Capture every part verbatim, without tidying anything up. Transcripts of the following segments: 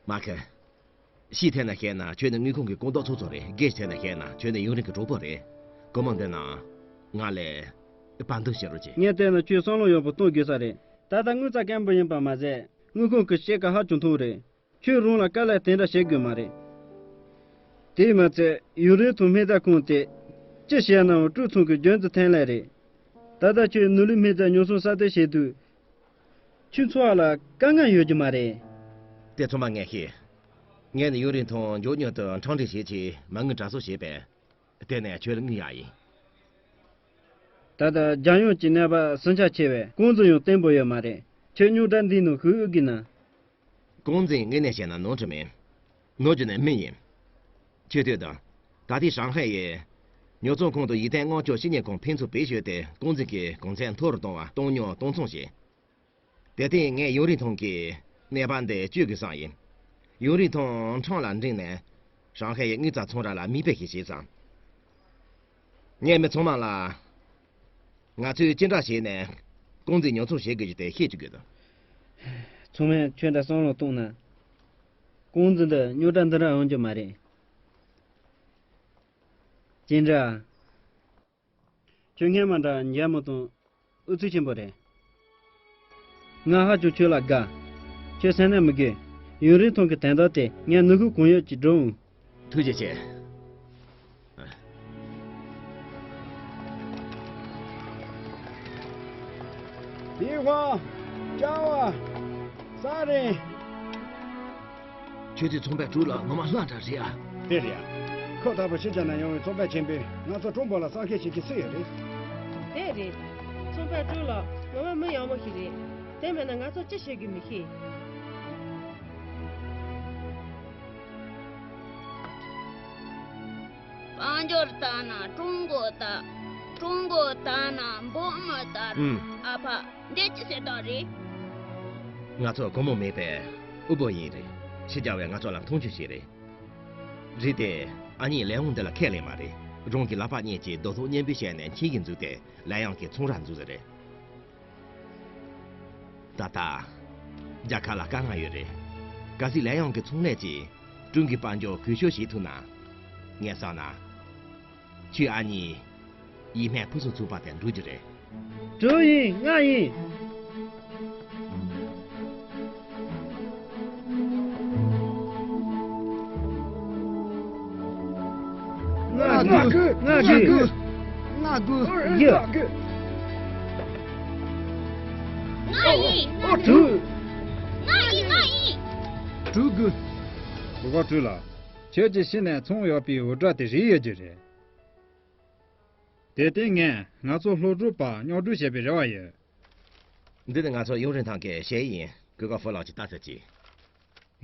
མ་ཁི། ཕྱིའི་ཐད་ནས་བཤད་ན་ཁྱོད་ནི་དངུལ་ཁང་གི་སྐུ་མདོག་ཚོགས་གཙོ་རེད། སྒེར་གྱི་ཐད་ནས་བཤད་ན་ཁྱོད་ནི་ཡུན་རིང་གི་གྲོགས་པོ་རེད། སྒོར་མོ་འདི་ན་ང་ལ་བར་འདུམ་བྱེད་རོགས་གྱིས། ངས་བལྟས་ན་ཁྱོད་བསམ་བློ་ཡག་པོ་གཏོང་དགོས་ས་རེད། ད་ལྟ་དངུལ་རྩ་སྐམ་པོ་ཡིན་པ་མ་ཟད་དངུལ་ཁང་གི་སྐྱེད་ཀ་ཧ་ཅང་མཐོ་བོ་རེད། ཁྱོད་རང་ལ་དཀའ་ལས་དེ་འདྲ་བྱེད་དགོས་མ་རེད། དེས་མ་ཚད་ཡུན་རིང་ཐོག་སྨན་རྩ་ཁང་དེ་ཅི་བྱས་ནའང་སྤྲོད་ཚོང་གི་རྒྱུ་མཚན་ཐོན་ལས་རེད། ད་ལྟ་ཁྱོད་ནོར་ལུག་སྨན་རྩ་ཉོ་ཚོང་གསར་གཏོད་བྱེད་དུས་ཁྱོད་འཚོ་བ་ལ་དཀའ་ངལ་ཡོད་རྒྱུ་མ་རེད། དེ་ཚང་མ་ངས་ཤེས། ངས་ནི་ཡུན་རིང་ཐོག་མགྱོགས་མྱུར་དུ་འཕྲང་སྒྲིག་བྱེད་ཆེད་མ་དངུལ་གྲབས་གསོག་བྱས་པས། དེ་ནས་ཁྱོད་ལ་དངུལ་ཡག་ཡིན། ད་ལྟ་རྒྱལ་ཡོངས་ཀྱི་ནད་པ་ཟིང་ཆ་ཆེ་བས་རྐང་འཛིན་ཡང་བརྟན་པོ་ཡོད་མ་རེད། ཁྱོད་རྙོག་དྲ་འདིའི་ནང་ཞུགས་ཨེ་དགོས་ན། རྐང་འཛིན་དངོས་གནས་བཤད་ན་ནོར་འཁྲུལ་མིན། ནོར་རྒྱུ་ནི་མི་ཡིན། ཁྱོད་ལྟོས་དང་། ད་ལྟའི་ཧྲང་ཧའེ་ཡི་ཉོ་ཚོང་ཁང་དུ་ཡིད་བརྟན་དངུལ་སྐྱོར་བཤེར་གཉེར་ཁང་ཕན་ཚུན་བེད་སྤྱོད་དེ་རྐང་འཛིན་གྱི་གོང་ཚད་མཐོ་རུ་གཏོང་བར་བཏང་སྙོམས་གཏོང་ཚོང་བྱས། དེར་བརྟེན་ངས་ཡུན་རིང་ཐོག་གི་ནད་པ་འདི་བཅོས་དགོས་བསམ་ཡིན། ཡུན་རིང་ཐོག་འཕྲང་ལ་འགྲེང་ནས་ཧྲང་ཧའེ་ཡི་དངུལ་རྩ་ཚོང་ར་ལ་མིག་དཔེ་ཞིག་བྱས་ཙང་། ངས་མི་ཚང་མ་ལ། ང་ཚོས་ཅི་འདྲ་བྱས་ནས་རྐང་འཛིན་ཉོ་ཚོང་བྱེད་དགོས་རྒྱུ་དེ་ཤེས་ཀྱི་དགོས་དོན། ཚང་མས་ཁྱོད་འདྲ་བསམ་བློ་གཏོང་ན། རྐང་འཛིན་འདི་རྙོག་དྲ་འདི་འདྲ་ཡོང་རྒྱུ་མ་རེད། ཅི་འདྲ། ཁྱོད་སྔས་མ་འདྲ་འཇའ་མི་གཏོང་། ཨུ་ཚུགས་ཆེན་པོ་རེད། ང་ཧ་ཅང་ཁྱོད་ལ་དགའ། ཁྱོད་སེམས་ནད་མི་དགོས། ཡུན་རིང་ཐོག་གི་དོན་དག་དེ་ངས་ནུས་ཤུགས་གང་ཡོད་ཀྱིས་སྒྲུབ་འོང་། ཐུགས་རྗེ་ཆེ། ལི་ཧོ། ཅང་བ། ས་རིན། ཁྱོད་ཚོའི་ཚོང་པ་ཀྲུའུ་ལགས་ངོ་མ་ལྷ་འདྲ་རེད་ཨ། དེ་རེད་ཨ། ཁོ་ལྟ་བུ་ཕྱི་རྒྱལ་ནས་ཡོང་བའི་ཚོང་པ་ཆེན་པོས་ང་ཚོ་ཀྲུང་པོ་ལ་གསར་ཤེས་བྱེད་ཀྱི་སུ་ཡོད་རེད། དེ་རེད། ཚོང་པ་ཀྲུའུ་ལགས་ངོ་མ་མི་ཡག་མོ་ཞིག་རེད། དེ་མེད་ན་ང་ཚོ་ཅི་བྱེད་དགོས་མི་ཤེས། དཔལ་འབྱོར་ལྟར་ན་ཀྲུང་གོ་ལྟར། ཀྲུང་གོ་ལྟར་ན་འབུམ་ལྟར། ཨུམ། ཨ་ཕ། འདི་ཅི་ཟེར་དོན་རེད། ང་ཚོ་སྒོར་མོ་མེད་པས་དབུལ་པོ་ཡིན་རེད། ཕྱི་རྒྱལ་བས་ང་ཚོ་ལ་མཐོང་ཆུང་བྱས་རེད། རེད་དེ། ཨ་ནེས་ལས་དབང་འདི་ལ་ཁས་ལེན་མ་རེད། རང་གི་ལག་པ་གཉིས་ཀྱིས་རྡོ་ཐོག་གཉན་པོ་བཤས་ནས་ཁྱིམ་གཞིས་འཛུགས་ཏེ་ལས་དབང་གི་ཚོང་ར་འཛུགས་ཟེར་རེད། ད་ལྟ། རྒྱལ་ཁབ་ལ་དཀའ་ངལ་ཡོད་རེད། གལ་སྲིད་ལས་དབང་གི་ཚོང་ལས་ཀྱིས་ཀྲུང་གོའི་དཔལ་འབྱོར་བཀོལ་སྤྱོད་བྱེད་ཐུབ་ན། ངས་བསམ་ན། ཁྱོད་ཨ་ནེ་ཡིས་སྨན་ཕུན་སུམ་ཚོགས་པ་དེ་འགྲོ་རྒྱུ་རེད། ཀྲུའུ་ཡིན། ང་ཡིན། ང་དགོས། ང་དགོས། ང་དགོས། ང་དགོས། ཡ། ང་ཡིན། ང་ཡིན། ཀྲུའུ། ང་ཡིན། ང་ཡིན། ཀྲུའུ་དགོས། གོ་ག་ཀྲུའུ་ལགས། ཁྱོད་ཀྱི་ཕྱི་ནས་ཚོང་ཡག་པའི་འུར་སྒྲ་དེ་རིག་ཡོད་རྒྱུ་རེད། དེ་སྟེང་ངས་ང་ཚོ་སློབ་ཕྲུག་པ་རྙོག་སྒྲིག་བྱེད་པའི་རེ་བ་ཡོད། འདི་ནི་ང་ཚོ་ཡུན་རིང་ཐང་གི་ཞལ་ཡིན། གོས་དཀར་ཕོ་ལགས་ཀྱིས་ལྟ་ཐུབ་ཀྱི།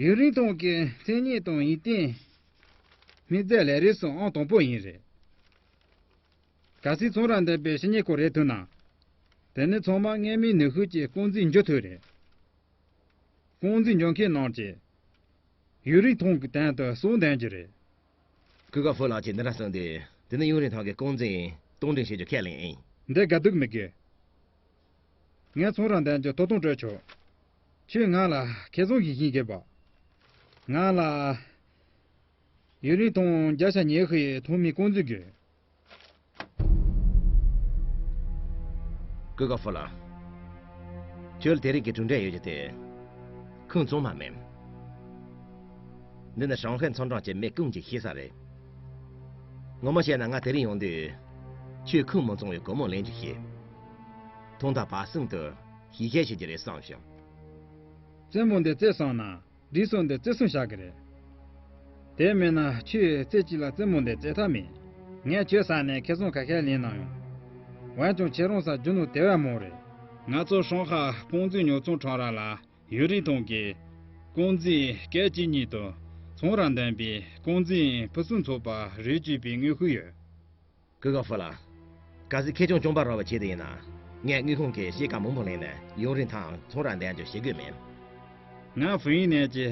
ཡུན་རིང་ཐང་གི་མཚན་སྙན་དང་ཡིན་ཏེ། སྨན་རྫས་ལས་རིགས་སུ་ཨང་དང་པོ་ཡིན་རེད། གལ་སྲིད་ཚོང་ར་འདོན་པའི་བཤེས་གཉེན་ཁོ་རེད་ཐུབ་ན། དེ་ནི་ཚང་མ་སྔོན་མའི་ནུས་ཤུགས་ཀྱིས་རྐང་འཛིན་འཇུ་ཐུབ་རེད། རྐང་འཛིན་འཇུ་མཁན་རྣམས་ཀྱིས། ཡུན་རིང་ཐང་གི་སྟེང་དུ་སྲོག་འདོན་རྒྱུ་རེད། གོས་དཀར་ཕོ་ལགས་ཀྱིས་འདི་འདྲ་གསུངས་དུས། དེ་ནི་ཡུན་རིང་ཐང་གི་རྐང་འཛིན་གཏོང་འདྲེན་བྱེད་རྒྱུ་ཁས་ལེན་ཡིན། འདི་དགའ་སྡུག་མི་དགོས། ངས་ཚོང་ར་འདོན་རྒྱུ་ཐོབ་ཐང་སྤྲོད་ཆོག་ཁྱོད་ང་ལ་ཁེ་བཟང་ཞིག་བྱིན་དགོས་པ། ང་ལ་ཡུན་རིང་ཐང་བརྒྱ་ཆ་ཉི་ཤུ་ཡི་ཐོག་མའི་རྐང་འཛིན་དགོས། གོས་དཀར་ཕོ་ལགས། ཁྱོད་ལ་དེ་རིང་གི་གྲུབ་འབྲས་ཡོད་རྒྱུ་དེ་ཁུངས་གཙང་མ་མིན། འདི་ནི་ཧྲང་ཧའེ་ཚོང་ཁང་གི་མི་ཀུན་གྱིས་ཤེས་ས་རེད། ངོ་མ་བཤད་ན་ང་དེ་རིང་ཡོང་དུས་ཁྱོད་ཁུངས་མི་གཙང་བའི་སྒོར་མོ་ལེན་རྒྱུ་ཤེས། ཐོག་མཐའ་བར་གསུམ་དུ་ཞིབ་བཤེར་བྱེད་རྒྱུ་རེད་བསམ་བྱུང་། རྩེད་མོ་འདི་རྩེ་སོང་ན། འགྲིག་སོང་འདི་བརྩི་སྲུང་བྱ་གི་རེད། དེ་མིན་ན་ཁྱོས་རྩེ་གཅིག་ལ་རྩེད་མོ་འདི་རྩེ་ཐབས་མེད། ངས་ཁྱོད་ས་ནས་ཁེ་བཟང་ཁ་ཤས་ལེན་གནང་ཡོང་། འོན་ཀྱང་ཁྱེད་རང་ས་རྒྱུ་ནོར་དེ་བས་མང་རེད། ང་ཚོ་ཧྲང་ཧའེ་རྐང་འཛིན་ཉོ་ཚོང་ཁྲོམ་ར་ལ་ཡུན་རིང་ཐང་གི་རྐང་འཛིན་སྐད་ཅིག་ཉིད་དུ་ཚོང་ར་འདོན་པའི་རྐང་འཛིན་ཕུན་སུམ་ཚོགས་པ་རེད་ཅེས་པའི་དངོས་ཤུགས་ཡོད། གོས་དཀར་ཕོ་ལགས། གལ་སྲིད་ཁེ་བྱང་གྱོང་པ་རག་པའི་ཆེད་དུ་ཡིན་ན། ངས་དངུལ་ཁང་གི་སྐྱེད་ཀ་མང་པོ་ལེན་ནས་ཡུན་རིང་ཐང་ཚོང་ར་འདོན་རྒྱུ་ཞེ་དགོས་མེད། ང་ཧྥུ་ཡིན་ནས་ཀྱི་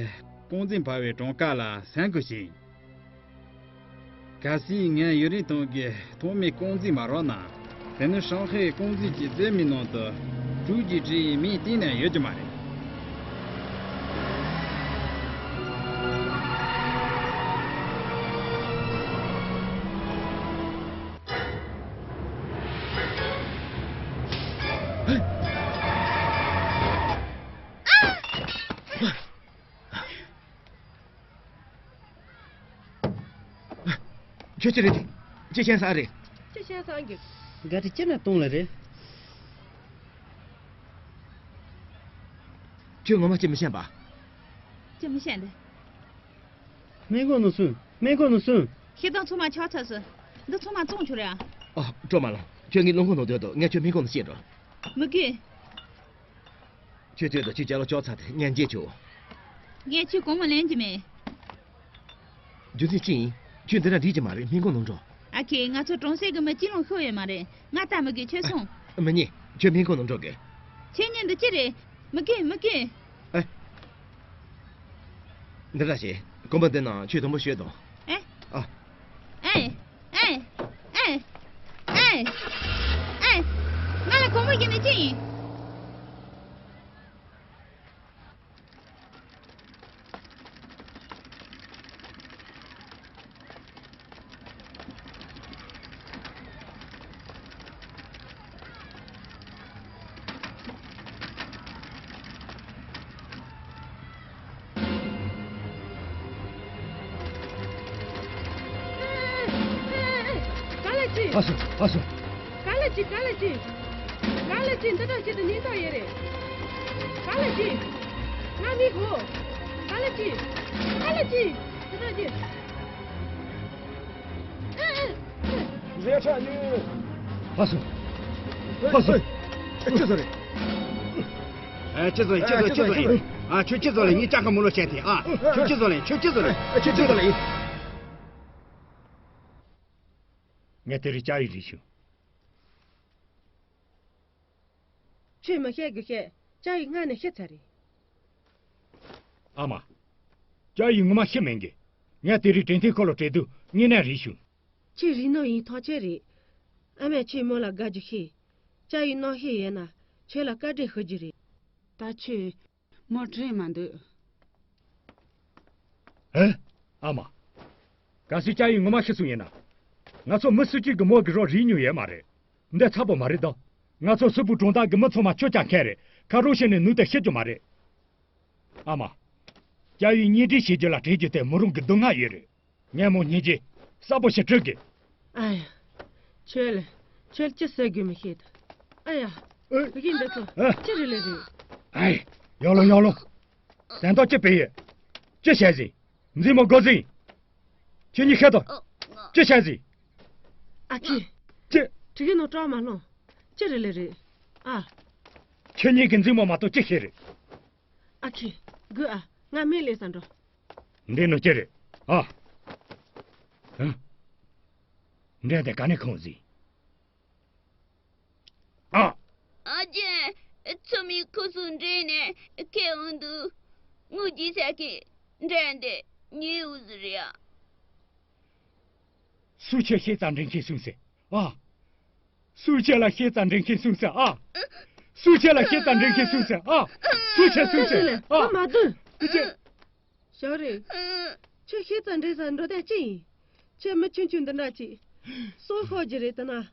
རྐང་འཛིན་འཕར་བའི་གྲངས་ཀ་ལ་སེམས་ཁུར་ཞིག། གལ་སྲིད་ངས་ཡུན་རིང་ཐང་གི་ཐོག་མའི་རྐང་འཛིན་མ་རག་ན། དེ་ནི་ཧྲང་ཧའེ་རྐང་འཛིན་གྱི་རྩེད་མོའི་ནང་དུ་ཀྲུའུ་ཀྱི་བྲིས་ཡིག་མིང་གཏན་ནས་ཡོད་ཀྱི་མ་རེད། ཁྱོད་ཅི་རེད་དེ། ཅི་ཤེས་ས་རེད། ཅི་ཤེས་ས་གི། ག་རེ་ཅི་ན་གཏོང་ལ་རེད། ཁྱོད་ངོ་མ་ཅི་མི་ཤེས་པ། ཅི་མི་ཤེས་འདི། སྨན་ཁང་ནང་སོང་། སྨན་ཁང་ནང་སོང་། ཤི་དང་ཚང་མ་ཆག་ཚར་སོང་། འདི་ཚང་མ་བཙོང་ཆོག་རེད་ཨ། ཨ། སྤྲོ་མ་ལ། ཁྱོད་ངའི་རླངས་འཁོར་ནང་སྡོད་དོ། ངས་ཁྱོད་སྨན་ཁང་ནང་སྐྱེལ་འགྲོ། མི་དགོས། ཁྱོད་ཁྱོད་དང་ཁྱོད་ཅག་ལ་ཅོག་ཚ་དེ་ངས་འཇལ་ཆོག་ངས་ཁྱོད་གོང་མ་ལེན་གྱི་མེད། རྒྱུ་མཚན་ཅི་ཡིན། ཁྱོད་འདི་འདྲ་འགྲིག་གི་མ་རེད། སྨན་ཁང་ནང་འགྲོ། ཨ་ཁེ། ང་ཚོ་གྲོང་གསེབ་ཀྱི་མི་གཅིག་ལོང་ཤོར་ཡོད་མ་རེད། ང་ལྟ་མི་དགོས། ཁྱོད་སོང་། མི་ཉན། ཁྱོད་སྨན་ཁང་ནང་འགྲོ་དགོས། ཁྱེད་གཉིས་འདི་ཅི་རེད། མི་དགོས། མི་དགོས། ཨེ། འདི་འདྲ་བྱེད། གོམ་པ་འདི་ནང་ཁྱོད་དུམ་བུ་བཞོས་དང་། ཨེ། ཨ། ཨེ། ཨེ། ཨེ། ཨེ། ཨེ། ང་ལ་གོམ་པ་བྱིན་ནས་ཅི་ཡིན། ག་ལ་ཅི། ཨ་སོ། ཨ་སོ། ག་ལ་ཅི། ག་ལ་ཅི། ག་ལ་ཅི། འདི་འདྲ་ཅི་དུ་ཉིན་ཐོ་ཡེ་རེད། ག་ལ་ཅི། ང་མི་གོ། ག་ལ་ཅི། ག་ལ་ཅི། འདི་འདྲ་ཅི། རེ་ཆ་ནི། ཕ་སུ། ཕ་སུ། ཅི་ཟེར་རེད། ཨ། ཅི་ཟེར། ཅི་ཟེར། ཅི་ཟེར། ཨ། ཁྱོད་ཅི་ཟེར་ལེ། ངས་ཅག་ག་མོ་ལོ་བྱས་ཏེ། ཨ། ཁྱོད་ཅི་ཟེར་ལེ། ཁྱོད་ཅི་ཟེར་ལེ། ཁྱོད་ཅི་ཟེར་ལེ། ངས་དེ་རིང་ཅ་ཡི་རིག་བྱུང་། ཁྱོད་མི་བཤད་དགོས་བཤད། ཅ་ཡི་སྔ་ནས་ཤི་ཚར་རེད། ཨ་མ། ཅ་ཡི་ངོ་མ་ཤི་མེད་གི། ངས་དེ་རིང་དྲན་རྟེན་ཁོ་ལ་སྤྲད་དུས་དངོས་གནས་རིག་བྱུང་། ཁྱོད་རིག་ནོ་ཡིན་ཐག་ཆོད་རེད། ཨ་མས་ཁྱོད་མོ་ལ་དགའ་རྒྱུ་ཤེས། ཅ་ཡི་ནང་ཤི་ཡོད་ན་ཁྱོད་ལ་བཀའ་དྲིན་ཞུ་རྒྱུ་རེད། ད་ཁྱོད་མོ་དྲན་མ་འདུག་ཨེ། ཨ་མ། གལ་སྲིད་ཅ་ཡི་ངོ་མ་ཤི་སོང་ཡིན་ན། ང་ཚོ་མི་སུ་གཅིག་གི་མོ་གི་རོ་རིག་མྱོང་ཡོད་མ་རེད། འདི་ཚ་པོ་མ་རེད་དམ། ང་ཚོ་སུ་བུ་གྲོང་རྡལ་གི་མི་ཚང་མ་ཁྱོད་ཅག་མཁན་རེད། ཁ་རོག་བྱས་ནས་ནུས་ཏེ་ཤི་རྒྱུ་མ་རེད། ཨ་མ། ཅ་ཡི་གཉེན་སྒྲིག་བྱེད་རྒྱུ་ལ་སྤྲད་རྒྱུ་དེ་མོ་རང་གི་སྡུག་བསྔལ་ཡོད་རེད། ངས་མོ་སྙིང་རྗེ་གསལ་པོ་ཞིག་སྤྲོད་དགོས། ཨ་ཡ། ཁྱོད་ལ། ཁྱོད་ལ་ཅི་ཟེར་དགོས་མི་ཤེས་ད། ཨ་ཡ། ཨེ། ཕ་གི་འདི་ཚོ། ཨེ། ཅི་རེད་ལེ་རེད། ཨེ། ཡོ་ལོ་ཡོ་ལོ། དོན་དག་ཅི་བྱས་ཡོད། ཅི་བྱས་ཟིན། མཛེས་མོ་འགོ་ཟིན། ཁྱེད་གཉིས་ཤི་དང་། ཅི་བྱས་ཟིན། ཨ་ཁེ། ཅི། ཕ་གི་ནོ་སྐྲག་མ་ལྷོང་། ཅི་རེད་ལེ་རེད། ཨ། ཁྱེད་གཉིས་ཀྱི་མཛེས་མོ་མ་གཏོགས་ཅི་ཤེས་རེད། ཨ་ཁེ། དགོས་ཨ། ང་མི་ལས་ས་འགྲོ། འདི་ནོ་ཅི་རེད། ཨ། ཧ། འདྲེ་དེ་ག་ནས་ཁོང་ཟིན། ཨ། ཨ་ཅེ། ཚོ་མི་ཁུ་སུ་འདྲེ་ནས་ཁེ་འོང་དུ། ངུ་ཅི་ས་ཁེ། འདྲེ་འདི་ཉེ་འུ་ཟི་རེད་ཨ། སུ་ཆེ་ཤེས་ཙང་འདྲེ་ཁེ་སུང་སེ། ཨ། སུ་ཆེ་ལ་ཤེས་ཙང་འདྲེ་ཁེ་སུང་སེ་ཨ། སུ་ཆེ་ལ་ཤེས་ཙང་འདྲེ་ཁེ་སུང་སེ་ཨ། སུ་ཆེ་སུང་སེ་ཨ། མ་དུ། སུ་ཆེ། ཞོ་རེད། ཁྱོད་ཤེས་ཙང་འདྲེ་ས་འགྲོ་དེ་ཅི་ཡིན། ཁྱོད་མི་ཆུང་ཆུང་འདི་འདྲ་ཅིག་སྲོག་ཤོར་རྒྱུ་རེད་ད་ན།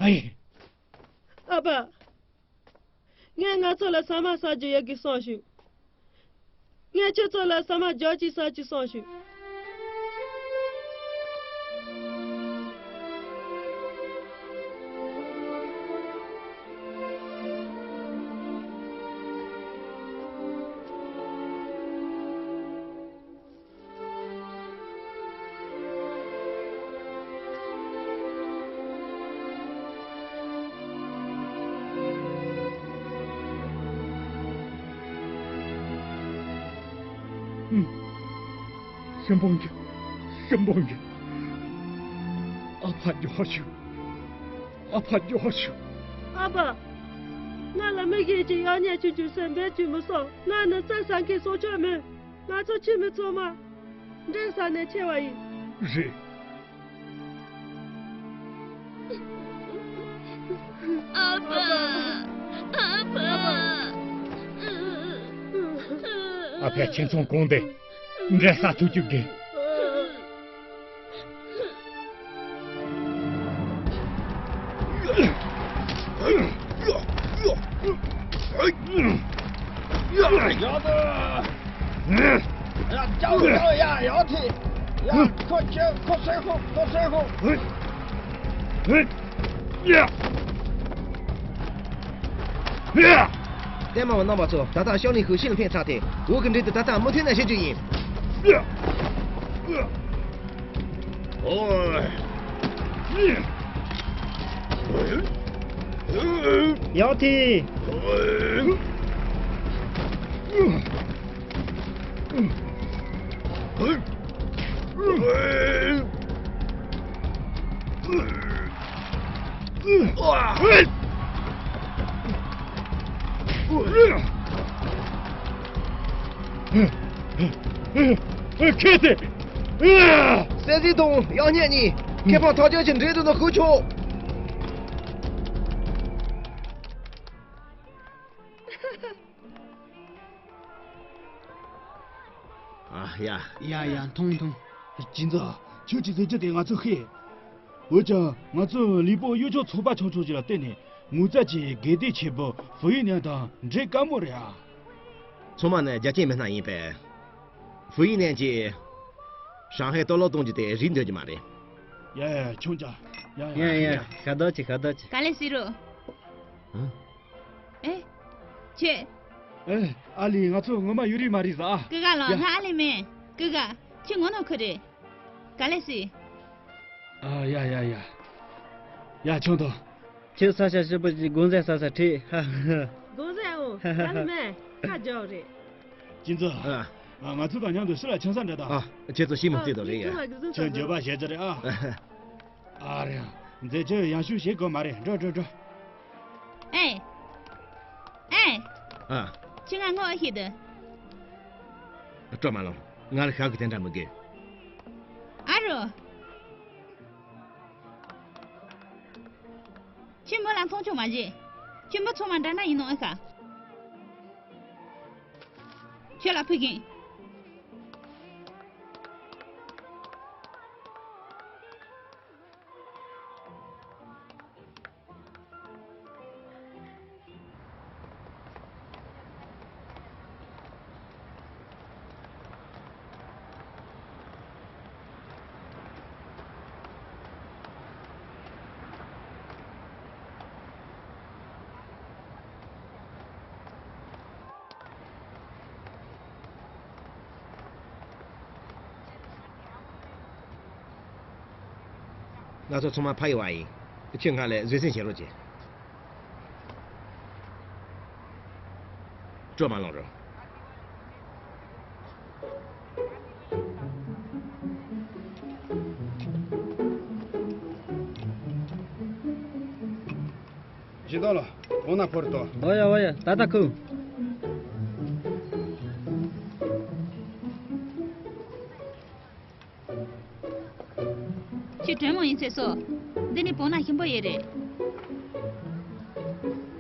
ཨ་ཡེ། ཨ་ཕ། ངས་ང་ཚོ་ལ་ཟ་མ་ཟ་རྒྱུ་ཡོད་གི་སོང་ཞུ། ངས་ཁྱོད་ཚོ་ལ་ཟ་མ་རྒྱག་ཅིག་ཟ་ཅིག་སོང་ཞུ། ཤིང་སྦོམ་གྱི། ཤིང་སྦོམ་གྱི། ཨ་ཕ་རྒྱུགས་ཤོག་ཨ་ཕ་རྒྱུགས་ཤོག་ཨ་ཕ། ང་ལ་མི་གཞན་གྱིས་གཡག་ཉལ་ཆུང་ཆུང་ཟེར་འབོད་ཀྱི་མི་སོང་། ང་ནི་རྩྭ་ཟ་མཁན་སྲོག་ཆགས་མིན། ང་ཚོ་ཁྱིམ་མི་ཚང་མ་འདྲེ་ཟ་ནས་ཆེ་བ་ཡིན། རེད། ཨ་ཕ། ཨ་ཕ། ཨ་ཕས་ཁྱིམ་ཚང་གང་དེ་འདྲེ་ཟ་ཐུབ་རྒྱུ་དགོས། ཡ། ཁོ་ཁྱེད་ཁོ་སེ་ཧོ་ཁོ་སེ་ཧོ། ཧུད། ཧུད། ཡ། ཡ། ལྟད་མོ་བ་རྣམ་པ་ཚོ། ད་ལྟ་ཤང་ལིང་ཧུའུ་ཤིན་ལ་ཕེབས་ཚར་ཏེ། འོག་གི་འགྲན་བསྡུར་ད་ལྟ་མུ་མཐུད་ནས་བྱེད་རྒྱུ་ཡིན། ཡ། ཡ། ཨོ། ཡང་ཐི། ཁེ་ཏེ། སེ་ཟི་དང་ཡང་སྙན་གཉིས། ཁེ་ཕན་ཐག་ཆོད་ཀྱི་འགྲན་བསྡུར་ནང་ཞུགས་ཆོག་ཨ་ཡ། ཡ་ཡ། མཐོང་མཐོང་། ཅི་ཙང་ཁྱོད་ཀྱིས་ཟེར་རྒྱུ་དེ་ང་ཚོས་ཤེས། འོན་ཀྱང་ང་ཚོས་ལིང་པོ་གཡུ་ཕྱོགས་ཚོགས་པ་ཆུང་ཆུང་ཞིག་ལ་བརྟེན་ནས་ངོ་མཚར་གྱི་དགེ་ལྡན་ཆེན་པོ་ཧྥུ་ཡུས་ནན་དང་འགྲན་དཀའ་མོ་རེད་ཨ། ཚང་མ་ནི་རྒྱ་ཆེའི་མི་སྣ་ཡིན་པས། ཧྥུ་ཡུས་ནན་གྱིས་ཧྲང་ཧའེ་གཏོར་བརླག་གཏོང་རྒྱུ་དེ་རིག་འདོད་ཀྱི་མ་རེད། ཡ་ཡ། ཁྱོད་ཀྱང་། ཡ་ཡ། ཡ་ཡ། ཡ། ཤ་རྡོ་ཆེ་ཤ་རྡོ་ཆེ། ག་ལེ་སི་རུ། ཨ། ཨེ། ཁྱེད། ཨེ། ཨ་ལི། ང་ཚོ་ངོ་མ་ཡོད་རེད་མ་རེད་ཟ་ཨ། ཀི་ག་ལོ། ཡ། ང་ཨ་ལི་མིན། ཀི་ག་ཁྱེད་ངོ་ནོ་ཁུ་རེད། ག་ལེ་སི། ཨ། ཡ་ཡ་ཡ། ཡ་ཆང་ཐོ། ཁྱེད་ས་ཆ་ཞིབ་པོ་ཅིག་དགོང་ཟས་ཟ་ས་ཁྲིད། ཧ་ཧ། དགོང་ཟས་ཨོ། ཨ་ལི་མིན། ཁ་རྒྱག་རེད། ཅི་ཙང་། ཨ། ང་ཚོ་དང་མཉམ་དུ་ཕྱི་ལ་ཆང་ས་འདྲ་དང་། ཨ། ཁྱེད་ཚོ་ཤི་མི་རྩིས་དང་རེད་ཡ། ཁྱོད་འགྱོད་པ་བྱེད་ཀྱི་རེད་ཨ། ཨ་རེད། མཛད་སྤྱོད་ཡང་ཤུགས་བྱེད་དགོས་མ་རེད། འགྲོ་འགྲོ་འགྲོ། ཨེ། ཨེ། ཨ། ཁྱེད་ང་ངོ་ཨེ་ཤེས་དུ། སྤྲོ་མ་ལོང་། ང་ལ་ཤག་གི་དེ་འདྲ་མི་དགོས། ཨ་རོ། ཁྱེད་མོ་ལ་མཐོང་ཆུང་མ་བྱེད། ཁྱེད་མོ་ཚང་མ་འདྲ་འདྲ་ཡིན་ནོ་ཨེ་ཤ། ཁྱོད་ལ་ཕུལ་གིན། ང་ཚོ་ཚང་མ་ཕ་ཡི་བ་ཡིན། ཁྱོད་ང་ལ་བཟོད་བསྲན་བྱེད་རོགས་གྱིས། སྤྲོ་མ་ལོང་རོགས། ཇི་ལྟར་ལ། འོ་ན་ཕོར་ཏོ། འོ་ཡ་འོ་ཡ། ད་ལྟ་ཁུ། ཁྱོད་དྲན་མོ་ཡིན་ཚེ་སོ། འདི་ནི་བོང་ནག་ཞིམ་པོ་ཡོད་རེད།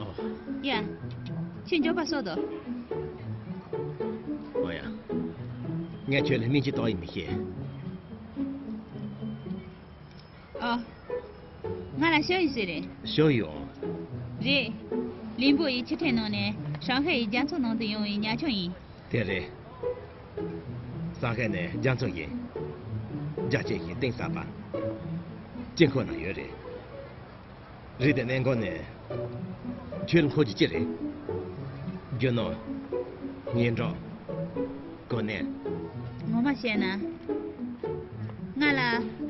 ཨོ། ཡ། ཁྱོད་མགྱོགས་པ་གསོ་དོ། ཨོ་ཡ། ངས་ཁྱོད་ལ་སྨན་གཅིག་བཏང་ཡིན་མི་ཤེས། ཨོ། ང་ལ་ཤོ་ཡི་ཟེར་རེད། ཤོ་ཡོང་། རེད། ལིན་པོ་ཡི་ཕྱིར་འཐེན་གནང་ནས་ཧྲང་ཧའེ་ཡི་རྒྱལ་ཚོགས་ནང་དུ་ཡོང་བའི་ཉ་ཆུང་ཡིན། དེ་རེད། ཧྲང་ཧའེ་ནས་རྒྱལ་ཚོགས་ཡིན། རྒྱ་ཆེ་ཞིང་གཏིང་ཟབ་པ། དཀྱིལ་འཁོར་ན་ཡོད་རེད། རེད་དེ་གནས་འགོ་ནས། ཁྱོད་ལ་མཁོ་རྒྱུ་ཅི་རེད། རྒྱུ་ནོར། སྙན་གྲགས། གོ་གནས། ངོ་མ་བཤད་ན། ང་ལ་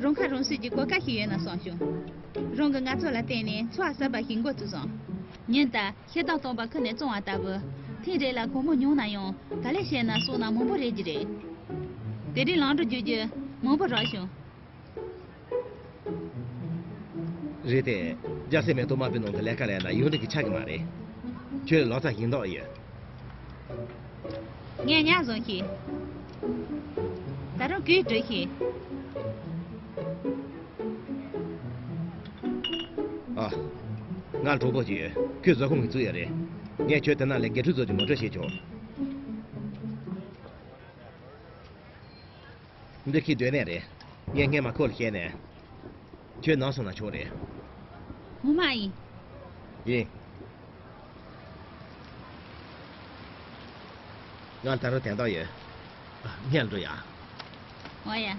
རང་ཁ་རང་གསོ་གྱི་གོ་སྐབས་ཤིག་ཡོད་ན་བསམ་བྱུང་། རང་གི་ངལ་རྩོལ་ལ་བརྟེན་ནས་འཚོ་བ་གསར་པ་ཞིག་འགོ་བཙུགས་སོང་། ཉིན་ལྟར་ཤི་དང་སྟོང་པ་ཁུར་ནས་བཙོང་བ་ལྟ་བུ། ཐེངས་རེ་ལ་སྒོར་མོ་ཉུང་ན་ཡང་ག་ལེ་བཤད་ན་བསོད་ནམས་མང་པོ་རེད་ཀྱི་རེད། དེ་རིང་ལམ་འགྲོ་རྒྱུག་རྒྱུ་མང་པོ་རག་བྱུང་། རེད་དེ། རྒྱ་སེ་མེ་ཏོག་དམར་པོའི་ནང་དུ་ལས་ཀ་ལས་ན་ཡོངས་འབྲེལ་གྱི་ཆགས་ཀྱི་མ་རེད། ཁྱོད་ལོ་ཙཱ་ཞིག་འདོགས་ཡོད། ངས་ཉག་བཟུང་ཤིག་ད་རུང་གུས་འགྲོ་ཤིག་ཨ། ང་གྲོགས་པོ་ཅིག་ཡོད། ཁོས་བཟོ་ཁང་གི་བཙུགས་ཡོད་རེད། ངས་ཁྱོད་དེ་ནང་ལས་དགེ་ཕྲུག་ཚོ་གི་ངོ་སྤྲོད་བྱེད་ཆོག་འདི་ཁྱི་སྡོད་གནས་རེད། ངས་སྔས་མ་ཁོ་ལ་བཤད་ནས། ཁྱོད་ནང་སོང་ན་ཆོག་རེད། ངོ་མ་ཡིན། ཡིན། ང་ད་རུང་དན་རྟགས་ཡོད། ཨ། སྔོན་འགྲོ་ཡ། འོ་ཡ།